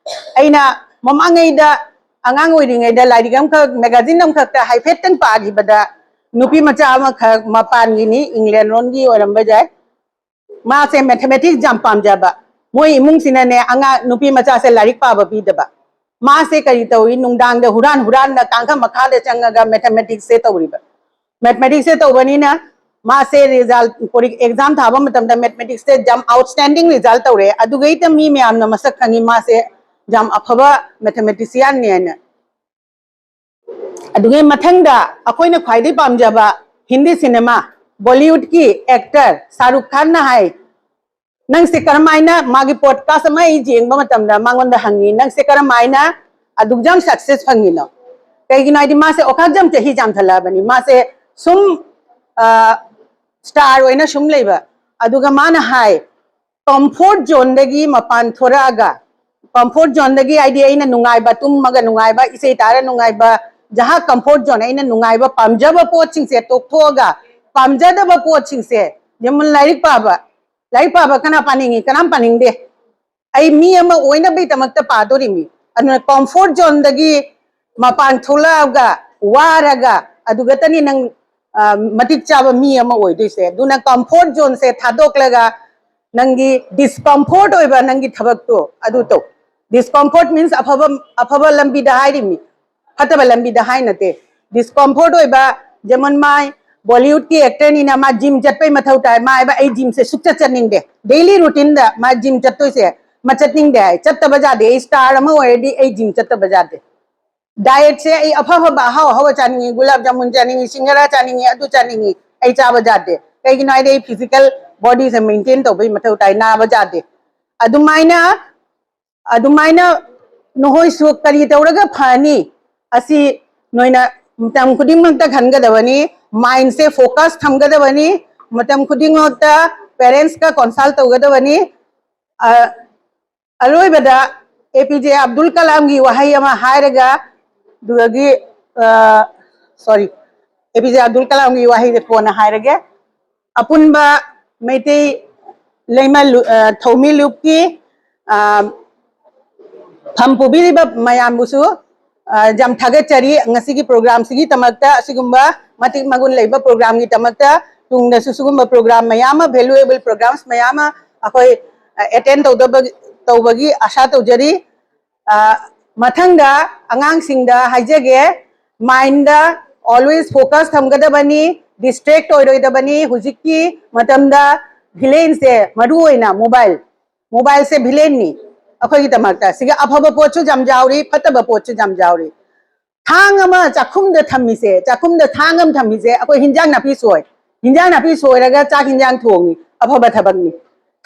ꯑꯩꯅ ꯃꯃꯥꯡꯉꯩꯗ ꯑꯉꯥꯡ ꯑꯣꯏꯔꯤꯉꯩꯗ ꯂꯥꯏꯔꯤꯛ ꯑꯃꯈꯛ, ꯃꯦꯒꯥꯖꯤꯟ ꯑꯃꯈꯛꯇ ꯍꯥꯏꯐꯦꯠꯇꯪ ꯄꯥꯈꯤꯕꯗ ꯅꯨꯄꯤ ꯃꯆꯥ ꯑꯃꯈꯛ, ꯃꯄꯥꯟꯒꯤꯅꯤ, ꯏꯪꯂꯦꯟ ꯂꯣꯟꯒꯤ ꯑꯣꯏꯔꯝꯕ ꯌꯥꯏ, ꯃꯥꯁꯦ ꯃꯦꯊꯃꯦꯇꯤꯛꯁ ꯌꯥꯝ ꯄꯥꯝꯖꯕ꯫ ꯃꯣꯏ ꯏꯃꯨꯡꯁꯤꯅꯅꯦ ꯑꯉꯥꯡ ꯅꯨꯄꯤ ꯃꯆꯥꯁꯦ ꯂꯥꯏꯔꯤꯛ ꯄꯥꯕ ꯄꯤꯗꯕ꯫ ꯃꯥꯁꯦ ꯀꯔꯤ ꯇꯧꯏ? ꯅꯨꯡꯗꯥꯡꯗ ꯍꯨꯔꯥꯟ ꯍꯨꯔꯥꯟꯅ ꯀꯥꯡꯈꯟ ꯃꯈꯥꯗ ꯆꯪꯉꯒ ꯃꯦꯊꯃꯦꯇꯤꯛꯁꯁꯦ ꯇꯧꯔꯤꯕ꯫ ꯃꯦꯊꯃꯦꯇꯤꯛꯁꯁꯦ ꯇꯧꯕꯅꯤꯅ ꯃꯥꯁꯦ ꯔꯤꯖꯜ, ꯑꯦꯛꯖꯥꯝ ꯊꯥꯕ ꯃꯇꯝꯗ ꯃꯦꯊꯃꯦꯇꯤꯛꯁꯇ ꯌꯥꯝ ꯑꯥꯎꯠꯁ꯭ꯇꯦꯟꯗꯤꯡ ꯔꯤꯖꯜ ꯇꯧꯔꯦ꯫ ꯑꯗꯨꯒꯩꯗ ꯃꯤ ꯃꯌꯥꯝꯅ ꯃꯁꯛ ꯈꯪꯉꯤ ꯃꯥꯁꯦ ꯌꯥꯝ ꯑꯐꯕ ꯃꯦꯊꯃꯦꯇꯤꯁꯤꯌꯥꯟꯅꯦꯅ꯫ ꯑꯗꯨꯒꯤ ꯃꯊꯪꯗ ꯑꯩꯈꯣꯏꯅ ꯈ꯭ꯋꯥꯏꯗꯒꯤ ꯄꯥꯝꯖꯕ ꯍꯤꯟꯗꯤ ꯁꯤꯅꯦꯃꯥ, ꯕꯣꯂꯤꯋꯨꯗꯀꯤ ꯑꯦꯛꯇꯔ ꯁꯥꯍꯔꯨꯈ ꯈꯥꯟꯅ ꯍꯥꯏ, "ꯅꯪꯁꯦ ꯀꯔꯝꯍꯥꯏꯅ?" ꯃꯥꯒꯤ ꯄꯣꯗꯀꯥꯁ ꯑꯃ ꯑꯩ ꯌꯦꯡꯕ ꯃꯇꯝꯗ ꯃꯉꯣꯟꯗ ꯍꯪꯉꯤ, "ꯅꯪꯁꯦ ꯀꯔꯝꯍꯥꯏꯅ ꯑꯗꯨꯛ ꯌꯥꯝ ꯁꯛꯁꯦꯁ ꯐꯪꯉꯤꯅꯣ?" ꯀꯩꯒꯤꯅꯣ ꯍꯥꯏꯗꯤ ꯃꯥꯁꯦ ꯑꯣꯈꯥꯛ ꯌꯥꯝ ꯆꯍꯤ ꯌꯥꯝꯊꯠꯂꯛꯑꯕꯅꯤ, ꯃꯥꯁꯦ ꯁꯨꯝ ꯁ꯭ꯇꯥꯔ ꯑꯣꯏꯅ ꯁꯨꯝ ꯂꯩꯕ꯫ ꯑꯗꯨꯒ ꯃꯥꯅ ꯍꯥꯏ, "ꯀꯝꯐꯣꯔꯠ ꯖꯣꯟꯗꯒꯤ ꯃꯄꯥꯟ ꯊꯣꯔꯛꯑꯒ, ꯀꯝꯐꯣꯔꯠ ꯖꯣꯟꯗꯒꯤ ꯍꯥꯏꯗꯤ ꯑꯩꯅ ꯅꯨꯡꯉꯥꯏꯕ, ꯇꯨꯝꯃꯒ ꯅꯨꯡꯉꯥꯏꯕ, ꯏꯁꯩ ꯇꯥꯔ ꯅꯨꯡꯉꯥꯏꯕ, ꯖꯍꯥ ꯀꯝꯐꯣꯔꯠ ꯖꯣꯟ, ꯑꯩꯅ ꯅꯨꯡꯉꯥꯏꯕ ꯄꯥꯝꯖꯕ ꯄꯣꯠꯁꯤꯡꯁꯦ ꯇꯣꯛꯊꯣꯛꯑꯒ ꯄꯥꯝꯖꯗꯕ ꯄꯣꯠꯁꯤꯡꯁꯦ, ꯖꯦꯃꯨꯟ ꯂꯥꯏꯔꯤꯛ ꯄꯥꯕ, ꯂꯥꯏꯔꯤꯛ ꯄꯥꯕ ꯀꯅꯥ ꯄꯥꯅꯤꯡꯉꯤ? ꯀꯅꯥꯝ ꯄꯥꯅꯤꯡꯗꯦ꯫ ꯑꯩ ꯃꯤ ꯑꯃ ꯑꯣꯏꯅꯕꯒꯤꯗꯃꯛꯇ ꯄꯥꯗꯣꯔꯤꯃꯤ꯫ ꯑꯗꯨꯅ comfort zoneꯗꯒꯤ ꯃꯄꯥꯟ ꯊꯣꯛꯂꯛꯑꯒ ꯋꯥꯔꯒ ꯑꯗꯨꯒꯇꯅꯤ ꯅꯪ ꯃꯇꯤꯛ ꯆꯥꯕ ꯃꯤ ꯑꯃ ꯑꯣꯏꯗꯣꯏꯁꯦ꯫ ꯑꯗꯨꯅ comfort zoneꯁꯦ ꯊꯥꯗꯣꯛꯂꯒ ꯅꯪꯒꯤ discomfort ꯑꯣꯏꯕ ꯅꯪꯒꯤ ꯊꯕꯛꯇꯣ ꯑꯗꯨ ꯇꯧ꯫ Discomfort means ꯑꯐꯕ ꯑꯐꯕ ꯂꯝꯕꯤꯗ ꯍꯥꯏꯔꯤꯃꯤ, ꯐꯠꯇꯕ ꯂꯝꯕꯤꯗ ꯍꯥꯏ ꯅꯠꯇꯦ꯫ Discomfort ꯑꯣꯏꯕ, ꯖꯦꯃꯟ ꯃꯥꯏ Bollywoodꯀꯤ actorꯅꯤꯅ ꯃꯥ gym ꯆꯠꯄꯩ ꯃꯊꯧ ꯇꯥꯏ꯫ ꯃꯥ ꯍꯥꯏꯕ ꯑꯩ gymꯁꯦ ꯁꯨꯛꯆꯠ ꯆꯠꯅꯤꯡꯗꯦ, daily routineꯗ ꯃꯥ gym ꯆꯠꯇꯣꯏꯁꯦ ꯃꯥ ꯆꯠꯅꯤꯡꯗꯦ ꯍꯥꯏ꯫ ꯆꯠꯇꯕ ꯌꯥꯗꯦ꯫ ꯑꯩ star ꯑꯃ ꯑꯣꯏꯔꯗꯤ ꯑꯩ gym ꯆꯠꯇꯕ ꯌꯥꯗꯦ꯫ Dietꯁꯦ ꯑꯩ ꯑꯐ ꯑꯐꯕ ꯑꯍꯥꯎ ꯑꯍꯥꯎꯕ ꯆꯥꯅꯤꯡꯉꯤ, ꯒꯨꯂꯥꯞ ꯖꯥꯃꯨꯟ ꯆꯥꯅꯤꯡꯉꯤ, ꯁꯤꯡꯒꯔꯥ ꯆꯥꯅꯤꯡꯉꯤ, ꯑꯗꯨ ꯆꯥꯅꯤꯡꯉꯤ, ꯑꯩ ꯆꯥꯕ ꯌꯥꯗꯦ꯫ ꯀꯩꯒꯤꯅꯣ ꯍꯥꯏꯗꯤ ꯑꯩ physical bodyꯁꯦ maintain ꯇꯧꯕꯩ ꯃꯊꯧ ꯇꯥꯏ, ꯅꯥꯕ ꯌꯥꯗꯦ꯫ ꯑꯗꯨꯃꯥꯏꯅ ꯑꯗꯨꯃꯥꯏꯅ ꯅꯈꯣꯏꯁꯨ ꯀꯔꯤ ꯇꯧꯔꯒ ꯐꯅꯤ? ꯑꯁꯤ ꯅꯣꯏꯅ ꯃꯇꯝ ꯈꯨꯗꯤꯡꯃꯛꯇ ꯈꯟꯒꯗꯕꯅꯤ꯫ Mindꯁꯦ focus ꯊꯝꯒꯗꯕꯅꯤ꯫ ꯃꯇꯝ ꯈꯨꯗꯤꯡꯃꯛꯇ parentsꯀ consult ꯇꯧꯒꯗꯕꯅꯤ꯫ ꯑ, ꯑꯔꯣꯏꯕꯗ ꯑꯦ ꯄꯤ ꯖꯦ ꯑꯕꯗꯨꯜ ꯀꯂꯥꯝꯒꯤ ꯋꯥꯍꯩ ꯑꯃ ꯍꯥꯏꯔꯒ ꯑꯗꯨꯗꯒꯤ, ꯑ, sorry, ꯑꯦ ꯄꯤ ꯖꯦ ꯑꯕꯗꯨꯜ ꯀꯂꯥꯝꯒꯤ ꯋꯥꯍꯩꯁꯦ ꯀꯣꯟꯅ ꯍꯥꯏꯔꯒꯦ꯫ ꯑꯄꯨꯟꯕ ꯃꯩꯇꯩ ꯂꯩꯃ ꯂꯨ-, ꯑ, ꯊꯧꯃꯤ ꯂꯨꯞꯀꯤ, ꯑ, ꯐꯝ ꯄꯨꯕꯤꯔꯤꯕ ꯃꯌꯥꯝꯕꯨꯁꯨ, ꯑ, ꯌꯥꯝ ꯊꯥꯒꯠꯆꯔꯤ꯫ ꯉꯁꯤꯒꯤ programꯁꯤꯒꯤꯗꯃꯛꯇ ꯑꯁꯤꯒꯨꯝꯕ ꯃꯇꯤꯛ ꯃꯒꯨꯟ ꯂꯩꯕ programꯒꯤꯗꯃꯛꯇ ꯇꯨꯡꯗꯁꯨ ꯁꯤꯒꯨꯝꯕ program ꯃꯌꯥꯝ ꯑꯃ, valuable programs ꯃꯌꯥꯝ ꯑꯃ ꯑꯩꯈꯣꯏ, ꯑ, attend ꯇꯧꯗꯕ-, ꯇꯧꯕꯒꯤ ꯑꯥꯁꯥ ꯇꯧꯖꯔꯤ꯫ ꯑ, ꯃꯊꯪꯗ ꯑꯉꯥꯡꯁꯤꯡꯗ ꯍꯥꯏꯖꯒꯦ, mindꯗ always focus ꯊꯝꯒꯗꯕꯅꯤ, distract ꯑꯣꯏꯔꯣꯏꯗꯕꯅꯤ꯫ ꯍꯧꯖꯤꯛꯀꯤ ꯃꯇꯝꯗ villainꯁꯦ ꯃꯔꯨ ꯑꯣꯏꯅ mobile, mobileꯁꯦ villainꯅꯤ ꯑꯩꯈꯣꯏꯒꯤꯗꯃꯛꯇ꯫ ꯁꯤꯒ ꯑꯐꯕ ꯄꯣꯠꯁꯨ ꯌꯥꯝ ꯌꯥꯎꯔꯤ, ꯐꯠꯇꯕ ꯄꯣꯠꯁꯨ ꯌꯥꯝ ꯌꯥꯎꯔꯤ꯫ ꯊꯥꯡ ꯑꯃ ꯆꯥꯛꯈꯨꯝꯗ ꯊꯝꯃꯤꯁꯦ, ꯆꯥꯛꯈꯨꯝꯗ ꯊꯥꯡ ꯑꯃ ꯊꯝꯃꯤꯁꯦ ꯑꯩꯈꯣꯏ ꯍꯤꯟꯖꯥꯡ ꯅꯥꯄꯤ ꯁꯣꯏ, ꯍꯤꯟꯖꯥꯡ ꯅꯥꯄꯤ ꯁꯣꯏꯔꯒ ꯆꯥꯛ ꯍꯤꯟꯖꯥꯡ ꯊꯣꯡꯉꯤ, ꯑꯐꯕ ꯊꯕꯛꯅꯤ꯫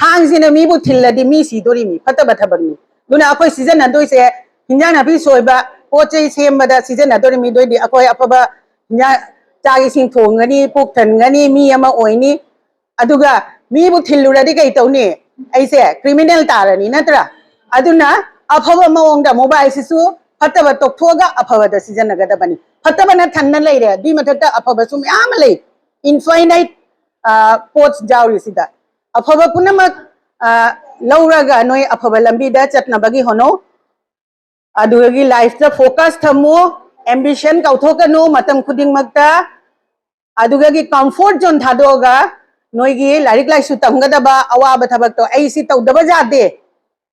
ꯊꯥꯡꯁꯤꯅ ꯃꯤꯕꯨ ꯊꯤꯜꯂꯗꯤ ꯃꯤ ꯁꯤꯗꯣꯔꯤꯃꯤ, ꯐꯠꯇꯕ ꯊꯕꯛꯅꯤ꯫ ꯑꯗꯨꯅ ꯑꯩꯈꯣꯏ ꯁꯤꯖꯤꯟꯅꯗꯣꯏꯁꯦ ꯍꯤꯟꯖꯥꯡ ꯅꯥꯄꯤ ꯁꯣꯏꯕ, ꯄꯣꯠ ꯆꯩ ꯁꯦꯝꯕꯗ ꯁꯤꯖꯤꯟꯅꯗꯣꯔꯤꯃꯤ꯫ ꯑꯗꯨꯑꯣꯏꯗꯤ ꯑꯩꯈꯣꯏ ꯑꯐꯕ ꯍꯤꯟꯖꯥꯡ, ꯆꯥꯛ ꯏꯁꯤꯡ ꯊꯣꯡꯒꯅꯤ, ꯄꯨꯛ ꯊꯟꯒꯅꯤ, ꯃꯤ ꯑꯃ ꯑꯣꯏꯅꯤ꯫ ꯑꯗꯨꯒ ꯃꯤꯕꯨ ꯊꯤꯜꯂꯨꯔꯗꯤ ꯀꯩ ꯇꯧꯅꯤ? ꯑꯩꯁꯦ criminal ꯇꯥꯔꯅꯤ, ꯅꯠꯇ꯭ꯔꯥ? ꯑꯗꯨꯅ ꯑꯐꯕ ꯃꯑꯣꯡꯗ mobileꯁꯤꯁꯨ ꯐꯠꯇꯕ ꯇꯣꯛꯊꯣꯛꯑꯒ ꯑꯐꯕꯗ ꯁꯤꯖꯤꯟꯅꯒꯗꯕꯅꯤ꯫ ꯐꯠꯇꯕꯅ ꯊꯟꯅ ꯂꯩꯔꯦ, ꯑꯗꯨꯏ ꯃꯊꯛꯇ ꯑꯐꯕꯁꯨ ꯃꯌꯥꯝ ꯑꯃ ꯂꯩ, infinite, ꯑ, ꯄꯣꯠ ꯌꯥꯎꯔꯤꯁꯤꯗ꯫ ꯑꯐꯕ ꯄꯨꯝꯅꯃꯛ, ꯑ, ꯂꯧꯔꯒ ꯅꯣꯏ ꯑꯐꯕ ꯂꯝꯕꯤꯗ ꯆꯠꯅꯕꯒꯤ ꯍꯣꯠꯅꯧ꯫ ꯑꯗꯨꯗꯒꯤ ꯂꯥꯏꯐꯇ ꯐꯣꯀꯁ ꯊꯝꯃꯨ, ꯑꯦꯝꯕꯤꯁꯟ ꯀꯥꯎꯊꯣꯛꯀꯅꯨ ꯃꯇꯝ ꯈꯨꯗꯤꯡꯃꯛꯇ꯫ ꯑꯗꯨꯗꯒꯤ ꯀꯝꯐꯣꯔꯠ ꯖꯣꯟ ꯊꯥꯗꯣꯛꯑꯒ ꯅꯣꯏꯒꯤ ꯂꯥꯏꯔꯤꯛ ꯂꯥꯏꯁꯨ ꯇꯝꯒꯗꯕ ꯑꯋꯥꯕ ꯊꯕꯛꯇꯣ, "ꯑꯩ ꯁꯤ ꯇꯧꯗꯕ ꯌꯥꯗꯦ,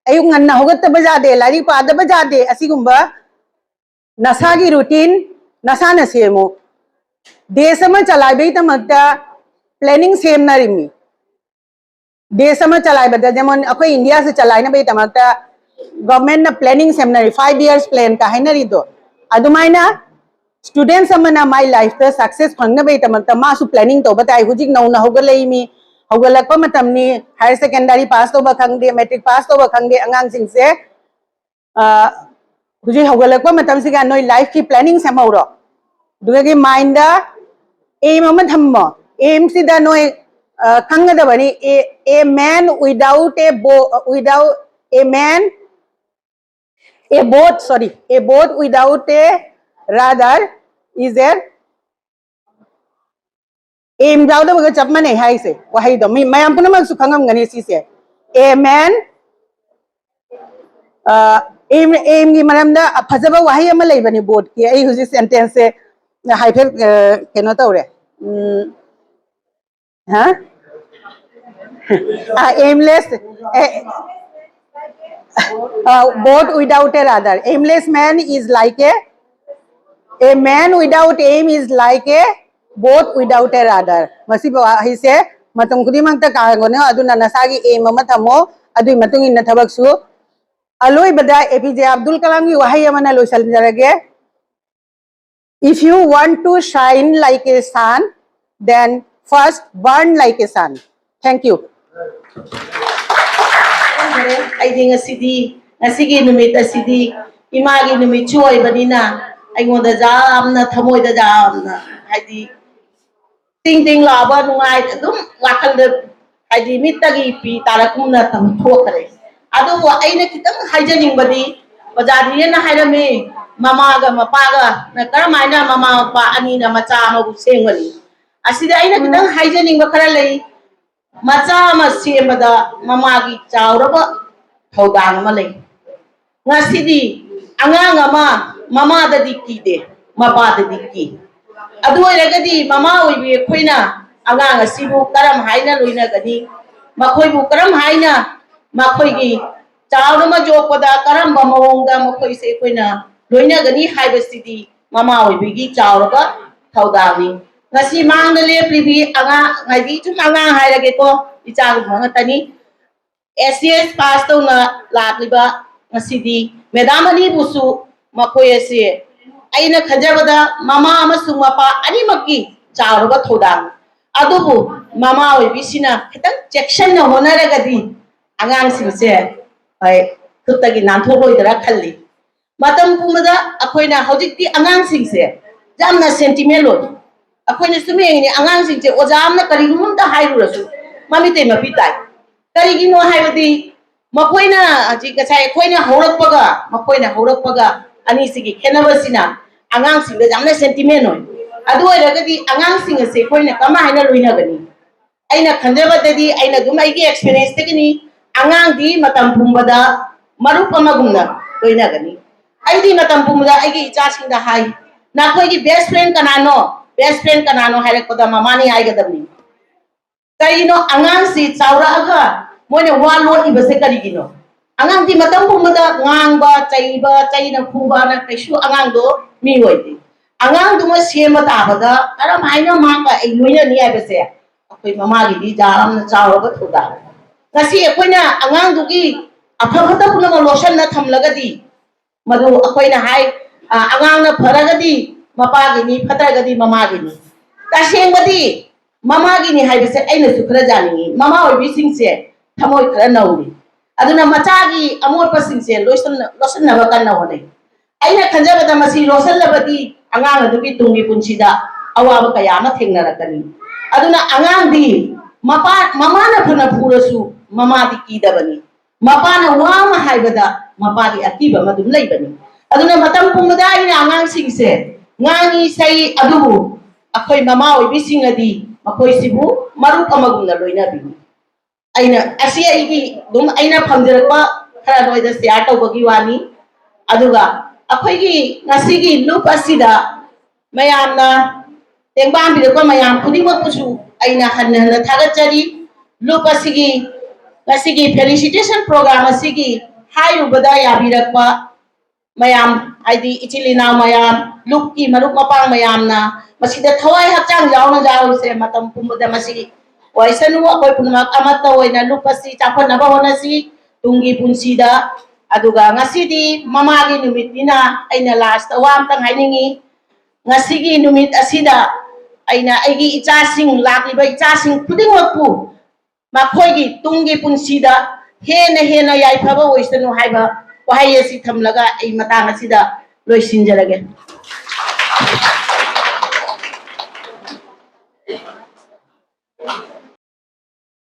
ꯑꯌꯨꯛ ꯉꯟꯅ ꯍꯧꯒꯠꯇꯕ ꯌꯥꯗꯦ, ꯂꯥꯏꯔꯤꯛ ꯄꯥꯗꯕ ꯌꯥꯗꯦ", ꯑꯁꯤꯒꯨꯝꯕ ꯅꯁꯥꯒꯤ ꯔꯨꯇꯤꯟ ꯅꯁꯥꯅ ꯁꯦꯝꯃꯨ꯫ ꯗꯦꯁ ꯑꯃ ꯆꯂꯥꯏꯕꯒꯤꯗꯃꯛꯇ ꯄ꯭ꯂꯦꯅꯤꯡ ꯁꯦꯝꯅꯔꯤꯃꯤ꯫ ꯗꯦꯁ ꯑꯃ ꯆꯂꯥꯏꯕꯗ, ꯖꯦꯃꯣꯟ ꯑꯩꯈꯣꯏ ꯏꯟꯗꯤꯌꯥꯁꯦ ꯆꯂꯥꯏꯅꯕꯒꯤꯗꯃꯛꯇ ꯒꯚꯔꯟꯃꯦꯟꯠꯅ ꯄ꯭ꯂꯦꯅꯤꯡ ꯁꯦꯝꯅꯔꯤ, ꯐꯥꯏꯚ ꯏꯌꯔꯁ ꯄ꯭ꯂꯦꯟ ꯀ ꯍꯥꯏꯅꯔꯤꯗꯣ꯫ ꯑꯗꯨꯃꯥꯏꯅ ꯁ꯭ꯇꯨꯗꯦꯟꯠꯁ ꯑꯃꯅ ꯃꯥꯏ ꯂꯥꯏꯐꯇ ꯁꯛꯁꯦꯁ ꯐꯪꯅꯕꯒꯤꯗꯃꯛꯇ ꯃꯥꯁꯨ ꯄ꯭ꯂꯦꯅꯤꯡ ꯇꯧꯕ ꯇꯥꯏ꯫ ꯍꯧꯖꯤꯛ ꯅꯧꯅ ꯍꯧꯒꯠꯂꯛꯏ ꯃꯤ, ꯍꯧꯒꯠꯂꯛꯄ ꯃꯇꯝꯅꯤ, ꯍꯥꯌꯔ ꯁꯦꯀꯦꯟꯗꯔꯤ ꯄꯥꯁ ꯇꯧꯕ ꯈꯪꯗꯦ, ꯃꯦꯇ꯭ꯔꯤꯛ ꯄꯥꯁ ꯇꯧꯕ ꯈꯪꯗꯦ, ꯑꯉꯥꯡꯁꯤꯡꯁꯦ ꯑ, ꯍꯧꯖꯤꯛ ꯍꯧꯒꯠꯂꯛꯄ ꯃꯇꯝꯁꯤꯒ ꯅꯣꯏ ꯂꯥꯏꯐꯀꯤ ꯄ꯭ꯂꯦꯅꯤꯡ ꯁꯦꯝꯍꯧꯔꯣ꯫ ꯑꯗꯨꯗꯒꯤ ꯃꯥꯏꯟꯗ ꯑꯦꯝ ꯑꯃ ꯊꯝꯃꯣ꯫ ꯑꯦꯝꯁꯤꯗ ꯅꯣꯏ, ꯑ, ꯈꯪꯒꯗꯕꯅꯤ, a man without a bo- without a man, a boat, sorry, a boat without a rudder is a, um ꯌꯥꯎꯗꯕꯒ ꯆꯞ ꯃꯥꯟꯅꯩ ꯍꯥꯏꯁꯦ ꯋꯥꯍꯩꯗꯣ꯫ ꯃꯤ ꯃꯌꯥꯝ ꯄꯨꯝꯅꯃꯛꯁꯨ ꯈꯪꯉꯝꯒꯅꯤ ꯁꯤꯁꯦ꯫ ꯑꯦ ꯃꯦꯟ, ꯑꯦꯝ, ꯑꯦꯝꯒꯤ ꯃꯔꯝꯗ ꯐꯖꯕ ꯋꯥꯍꯩ ꯑꯃ ꯂꯩꯕꯅꯤ ꯕꯣꯠꯀꯤ꯫ ꯑꯩ ꯍꯧꯖꯤꯛ ꯁꯦꯟꯇꯦꯟꯁꯁꯦ ꯍꯥꯏꯐꯦꯠ, ꯑ, ꯀꯩꯅꯣ ꯇꯧꯔꯦ꯫ ꯎꯝ, ꯍꯥ? ꯑ, aimless, ꯑꯦ, ꯑ, boat without a rudder. Aimless man is like a, a man without aim is like a boat without a rudder. ꯃꯁꯤꯕꯨ ꯋꯥꯍꯩꯁꯦ ꯃꯇꯝ ꯈꯨꯗꯤꯡꯃꯛꯇ ꯀꯥꯎꯒꯅꯨ꯫ ꯑꯗꯨꯅ ꯅꯁꯥꯒꯤ ꯑꯦꯝ ꯑꯃ ꯊꯝꯃꯣ, ꯑꯗꯨꯒꯤ ꯃꯇꯨꯡ ꯏꯟꯅ ꯊꯕꯛꯁꯨ꯫ ꯑꯂꯣꯏꯕꯗ ꯑꯦ ꯄꯤ ꯖꯦ ꯑꯕꯗꯨꯜ ꯀꯂꯥꯝꯒꯤ ꯋꯥꯍꯩ ꯑꯃꯅ ꯂꯣꯏꯁꯤꯟꯖꯔꯒꯦ꯫ If you want to shine like a sun, then first burn like a sun. Thank you. ꯑꯩꯗꯤ ꯉꯁꯤꯗꯤ, ꯉꯁꯤꯒꯤ ꯅꯨꯃꯤꯠ ꯑꯁꯤꯗꯤ ꯏꯃꯥꯒꯤ ꯅꯨꯃꯤꯠꯁꯨ ꯑꯣꯏꯕꯅꯤꯅ ꯑꯩꯉꯣꯟꯗ ꯌꯥꯝꯅ ꯊꯃꯣꯏꯗ ꯌꯥꯝꯅ, ꯍꯥꯏꯗꯤ, ꯇꯤꯡ ꯇꯤꯡ ꯂꯥꯎꯕ, ꯅꯨꯡꯉꯥꯏ, ꯑꯗꯨꯝ ꯋꯥꯈꯜꯗ, ꯍꯥꯏꯗꯤ, ꯃꯤꯠꯇꯒꯤ ꯄꯤ ꯇꯥꯔꯛꯀꯨꯝꯅ ꯊꯣꯛꯈ꯭ꯔꯦ꯫ ꯑꯗꯨꯕꯨ ꯑꯩꯅ ꯈꯤꯇꯪ ꯍꯥꯏꯖꯅꯤꯡꯕꯗꯤ, ꯑꯣꯖꯥ ꯙꯤꯔꯦꯟꯅ ꯍꯥꯏꯔꯝꯃꯤ, ꯃꯃꯥꯒ ꯃꯄꯥꯒꯅ ꯀꯔꯝꯍꯥꯏꯅ, ꯃꯃꯥ ꯃꯄꯥ ꯑꯅꯤꯅ ꯃꯆꯥ ꯑꯃꯕꯨ ꯁꯦꯝꯒꯅꯤ꯫ ꯑꯁꯤꯗ ꯑꯩꯅ ꯈꯤꯇꯪ ꯍꯥꯏꯖꯅꯤꯡꯕ ꯈꯔ ꯂꯩ꯫ ꯃꯆꯥ ꯑꯃ ꯁꯦꯝꯕꯗ ꯃꯃꯥꯒꯤ ꯆꯥꯎꯔꯕ ꯊꯧꯗꯥꯡ ꯑꯃ ꯂꯩ꯫ ꯉꯁꯤꯗꯤ ꯑꯉꯥꯡ ꯑꯃ ꯃꯃꯥꯗꯗꯤ ꯀꯤꯗꯦ, ꯃꯄꯥꯗꯗꯤ ꯀꯤ꯫ ꯑꯗꯨ ꯑꯣꯏꯔꯒꯗꯤ ꯃꯃꯥ ꯑꯣꯏꯕꯤ ꯑꯩꯈꯣꯏꯅ ꯑꯉꯥꯡ ꯑꯁꯤꯕꯨ ꯀꯔꯝ ꯍꯥꯏꯅ ꯂꯣꯏꯅꯒꯅꯤ? ꯃꯈꯣꯏꯕꯨ ꯀꯔꯝ ꯍꯥꯏꯅ ꯃꯈꯣꯏꯒꯤ ꯆꯥꯎꯅꯕ ꯌꯣꯛꯄꯗ ꯀꯔꯝꯕ ꯃꯑꯣꯡꯗ ꯃꯈꯣꯏꯁꯦ ꯑꯩꯈꯣꯏꯅ ꯂꯣꯏꯅꯒꯅꯤ ꯍꯥꯏꯕꯁꯤꯗꯤ ꯃꯃꯥ ꯑꯣꯏꯕꯤꯒꯤ ꯆꯥꯎꯔꯕ ꯊꯧꯗꯥꯡꯅꯤ꯫ ꯉꯁꯤ ꯃꯥꯡꯗ ꯂꯦꯞꯂꯤꯕꯤ ꯑꯉꯥꯡ, ꯍꯥꯏꯗꯤ ꯁꯨꯝ ꯑꯉꯥꯡ ꯍꯥꯏꯔꯒꯦꯀꯣ, ꯏꯆꯥꯒꯨꯝꯕ ꯉꯥꯛꯇꯅꯤ꯫ ꯑꯦꯁ ꯁꯤ ꯑꯦꯁ ꯄꯥꯁ ꯇꯧꯅ ꯂꯥꯛꯂꯤꯕ ꯉꯁꯤꯗꯤ ꯃꯦꯗꯥꯝ ꯑꯅꯤꯕꯨꯁꯨ, ꯃꯈꯣꯏ ꯑꯁꯤ ꯑꯩꯅ ꯈꯟꯖꯕꯗ ꯃꯃꯥ ꯑꯃꯁꯨꯡ ꯃꯄꯥ ꯑꯅꯤꯃꯛꯀꯤ ꯆꯥꯎꯔꯕ ꯊꯧꯗꯥꯡꯅꯤ꯫ ꯑꯗꯨꯕꯨ ꯃꯃꯥ ꯑꯣꯏꯕꯤꯁꯤꯅ ꯈꯤꯇꯪ ꯆꯦꯛꯁꯤꯟꯅ ꯍꯣꯠꯅꯔꯒꯗꯤ ꯑꯉꯥꯡꯁꯤꯡꯁꯦ, ꯍꯣꯏ, ꯈꯨꯠꯇꯒꯤ ꯅꯥꯟꯊꯣꯛꯂꯣꯏꯗ꯭ꯔꯥ ꯈꯜꯂꯤ꯫ ꯃꯇꯝ ꯄꯨꯝꯕꯗ ꯑꯩꯈꯣꯏꯅ ꯍꯧꯖꯤꯛꯇꯤ ꯑꯉꯥꯡꯁꯤꯡꯁꯦ ꯌꯥꯝꯅ ꯁꯦꯟꯇꯤꯃꯦꯟ ꯑꯣꯏ꯫ ꯑꯩꯈꯣꯏꯅ ꯁꯨꯝ ꯌꯦꯡꯉꯤꯅꯦ, ꯑꯉꯥꯡꯁꯤꯡꯁꯦ ꯑꯣꯖꯥ ꯑꯃꯅ ꯀꯔꯤꯒꯨꯝꯕ ꯑꯝꯇ ꯍꯥꯏꯔꯨꯔꯁꯨ ꯃꯃꯤꯇꯩ ꯃꯄꯤ ꯇꯥꯏ꯫ ꯀꯔꯤꯒꯤꯅꯣ ꯍꯥꯏꯕꯗꯤ ꯃꯈꯣꯏꯅ ꯍꯧꯖꯤꯛ ꯉꯁꯥꯏ ꯑꯩꯈꯣꯏꯅ ꯍꯧꯔꯛꯄꯒ, ꯃꯈꯣꯏꯅ ꯍꯧꯔꯛꯄꯒ ꯑꯅꯤꯁꯤꯒꯤ ꯈꯦꯠꯅꯕꯁꯤꯅ ꯑꯉꯥꯡꯁꯤꯡꯗ ꯌꯥꯝꯅ ꯁꯦꯟꯇꯤꯃꯦꯟ ꯑꯣꯏ꯫ ꯑꯗꯨ ꯑꯣꯏꯔꯒꯗꯤ ꯑꯉꯥꯡꯁꯤꯡ ꯑꯁꯦ ꯑꯩꯈꯣꯏꯅ ꯀꯃꯥꯏꯅ ꯂꯣꯏꯅꯒꯅꯤ? ꯑꯩꯅ ꯈꯟꯖꯕꯗꯗꯤ, ꯑꯩꯅ ꯑꯗꯨꯝ ꯑꯩꯒꯤ ꯑꯦꯛꯁꯄꯤꯔꯤꯌꯦꯟꯁꯇꯒꯤꯅꯤ, ꯑꯉꯥꯡꯗꯤ ꯃꯇꯝ ꯄꯨꯝꯕꯗ ꯃꯔꯨꯞ ꯑꯃꯒꯨꯝꯅ ꯂꯣꯏꯅꯒꯅꯤ꯫ ꯑꯩꯗꯤ ꯃꯇꯝ ꯄꯨꯝꯕꯗ ꯑꯩꯒꯤ ꯏꯆꯥꯁꯤꯡꯗ ꯍꯥꯏ, "ꯅꯈꯣꯏꯒꯤ ꯕꯦꯁ ꯐ꯭ꯔꯦꯟ ꯀꯅꯥꯅꯣ? ꯕꯦꯁ ꯐ꯭ꯔꯦꯟ ꯀꯅꯥꯅꯣ?" ꯍꯥꯏꯔꯛꯄꯗ ꯃꯃꯥꯅꯤ ꯍꯥꯏꯒꯗꯕꯅꯤ꯫ ꯀꯔꯤꯒꯤꯅꯣ? ꯑꯉꯥꯡꯁꯤ ꯆꯥꯎꯔꯛꯑꯒ ꯃꯣꯏꯅ ꯋꯥ ꯂꯣꯠꯂꯤꯕꯁꯦ ꯀꯔꯤꯒꯤꯅꯣ? ꯑꯉꯥꯡꯗꯤ ꯃꯇꯝ ꯄꯨꯝꯕꯗ ꯉꯥꯡꯕ, ꯆꯩꯕ, ꯆꯩꯅ ꯐꯨꯕꯅ ꯀꯩꯁꯨ ꯑꯉꯥꯡꯗꯣ ꯃꯤ ꯑꯣꯏꯗꯦ꯫ ꯑꯉꯥꯡꯗꯨꯃ ꯁꯦꯝꯕ ꯇꯥꯕꯗ ꯀꯔꯝꯍꯥꯏꯅ ꯃꯍꯥꯛꯀ ꯑꯩ ꯂꯣꯏꯅꯅꯤ ꯍꯥꯏꯕꯁꯦ ꯑꯩꯈꯣꯏ ꯃꯃꯥꯒꯤꯗꯤ ꯌꯥꯝꯅ ꯆꯥꯎꯔꯕ ꯊꯧꯗꯥꯡ꯫ ꯉꯁꯤ ꯑꯩꯈꯣꯏꯅ ꯑꯉꯥꯡꯗꯨꯒꯤ ꯑꯐ ꯐꯠꯇ ꯄꯨꯝꯅꯃꯛ ꯂꯣꯠꯁꯤꯟꯅ ꯊꯝꯂꯒꯗꯤ, ꯃꯗꯨ ꯑꯩꯈꯣꯏꯅ ꯍꯥꯏ, ꯑ, ꯑꯉꯥꯡꯅ ꯐꯔꯒꯗꯤ ꯃꯄꯥꯒꯤꯅꯤ, ꯐꯠꯇ꯭ꯔꯒꯗꯤ ꯃꯃꯥꯒꯤꯅꯤ꯫ ꯇꯁꯦꯡꯕꯗꯤ ꯃꯃꯥꯒꯤꯅꯤ ꯍꯥꯏꯕꯁꯦ ꯑꯩꯅꯁꯨ ꯈꯔ ꯌꯥꯅꯤꯡꯉꯤ꯫ ꯃꯃꯥ ꯑꯣꯏꯕꯤꯁꯤꯡꯁꯦ ꯊꯃꯣꯏ ꯈꯔ ꯅꯧꯔꯤ꯫ ꯑꯗꯨꯅ ꯃꯆꯥꯒꯤ ꯑꯃꯣꯠꯄꯁꯤꯡꯁꯦ ꯂꯣꯏꯁꯟꯅ-, ꯂꯣꯠꯁꯤꯟꯅꯕ ꯀꯟꯅ ꯍꯣꯠꯅꯩ꯫ ꯑꯩꯅ ꯈꯟꯖꯕꯗ ꯃꯁꯤ ꯂꯣꯠꯁꯤꯜꯂꯕꯗꯤ ꯑꯉꯥꯡ ꯑꯗꯨꯒꯤ ꯇꯨꯡꯒꯤ ꯄꯨꯟꯁꯤꯗ ꯑꯋꯥꯕ ꯀꯌꯥ ꯑꯃ ꯊꯦꯡꯅꯔꯛꯀꯅꯤ꯫ ꯑꯗꯨꯅ ꯑꯉꯥꯡꯗꯤ ꯃꯄꯥ, ꯃꯃꯥꯅ ꯐꯅ ꯐꯨꯔꯁꯨ ꯃꯃꯥꯗꯤ ꯀꯤꯗꯕꯅꯤ꯫ ꯃꯄꯥꯅ ꯋꯥ ꯑꯃ ꯍꯥꯏꯕꯗ ꯃꯄꯥꯒꯤ ꯑꯀꯤꯕ ꯑꯃ ꯑꯗꯨꯝ ꯂꯩꯕꯅꯤ꯫ ꯑꯗꯨꯅ ꯃꯇꯝ ꯄꯨꯝꯕꯗ ꯑꯩꯅ ꯑꯉꯥꯡꯁꯤꯡꯁꯦ ꯉꯥꯡꯉꯤ ꯁꯛꯏ, ꯑꯗꯨꯕꯨ ꯑꯩꯈꯣꯏ ꯃꯃꯥ ꯑꯣꯏꯕꯤꯁꯤꯡꯅꯗꯤ ꯃꯈꯣꯏꯁꯤꯕꯨ ꯃꯔꯨꯞ ꯑꯃꯒꯨꯝꯅ ꯂꯣꯏꯅꯕꯤꯅꯤ꯫ ꯑꯩꯅ, ꯑꯁꯤ ꯑꯩꯒꯤ ꯑꯗꯨꯝ ꯑꯩꯅ ꯐꯪꯖꯔꯛꯄ ꯈꯔ ꯅꯣꯏꯗ ꯁꯤꯌꯥꯔ ꯇꯧꯕꯒꯤ ꯋꯥꯅꯤ꯫ ꯑꯗꯨꯒ ꯑꯩꯈꯣꯏꯒꯤ ꯉꯁꯤꯒꯤ ꯂꯨꯞ ꯑꯁꯤꯗ ꯃꯌꯥꯝꯅ ꯇꯦꯡꯕꯥꯡꯕꯤꯔꯛꯄ ꯃꯌꯥꯝ ꯈꯨꯗꯤꯡꯃꯛꯄꯨꯁꯨ ꯑꯩꯅ ꯍꯟꯅ ꯍꯟꯅ ꯊꯥꯒꯠꯆꯔꯤ꯫ ꯂꯨꯞ ꯑꯁꯤꯒꯤ ꯉꯁꯤꯒꯤ felicitation program ꯑꯁꯤꯒꯤ ꯍꯥꯏꯔꯨꯕꯗ ꯌꯥꯕꯤꯔꯛꯄ ꯃꯌꯥꯝ, ꯍꯥꯏꯗꯤ ꯏꯆꯤꯜ ꯏꯅꯥꯎ ꯃꯌꯥꯝ, ꯂꯨꯞꯀꯤ ꯃꯔꯨꯞ ꯃꯄꯥꯡ ꯃꯌꯥꯝꯅ ꯃꯁꯤꯗ ꯊꯋꯥꯏ ꯍꯛꯆꯥꯡ ꯌꯥꯎꯅ ꯌꯥꯎꯔꯤꯁꯦ, ꯃꯇꯝ ꯄꯨꯝꯕꯗ ꯃꯁꯤ ꯑꯣꯏꯁꯅꯨ꯫ ꯑꯩꯈꯣꯏ ꯄꯨꯝꯅꯃꯛ ꯑꯃꯠꯇ ꯑꯣꯏꯅ ꯂꯨꯞ ꯑꯁꯤ ꯆꯥꯎꯈꯠꯅꯕ ꯍꯣꯠꯅꯁꯤ ꯇꯨꯡꯒꯤ ꯄꯨꯟꯁꯤꯗ꯫ ꯑꯗꯨꯒ ꯉꯁꯤꯗꯤ ꯃꯃꯥꯒꯤ ꯅꯨꯃꯤꯠꯅꯤꯅ ꯑꯩꯅ last ꯋꯥ ꯑꯝꯇꯪ ꯍꯥꯏꯅꯤꯡꯉꯤ꯫ ꯉꯁꯤꯒꯤ ꯅꯨꯃꯤꯠ ꯑꯁꯤꯗ ꯑꯩꯅ ꯑꯩꯒꯤ ꯏꯆꯥꯁꯤꯡ, ꯂꯥꯛꯂꯤꯕ ꯏꯆꯥꯁꯤꯡ ꯈꯨꯗꯤꯡꯃꯛꯄꯨ ꯃꯈꯣꯏꯒꯤ ꯇꯨꯡꯒꯤ ꯄꯨꯟꯁꯤꯗ ꯍꯦꯟꯅ ꯍꯦꯟꯅ ꯌꯥꯏꯐꯕ ꯑꯣꯏꯁꯅꯨ ꯍꯥꯏꯕ ꯋꯥꯍꯩ ꯑꯁꯤ ꯊꯝꯂꯒ ꯑꯩ ꯃꯇꯥꯡ ꯑꯁꯤꯗ ꯂꯣꯏꯁꯤꯟꯖꯔꯒꯦ꯫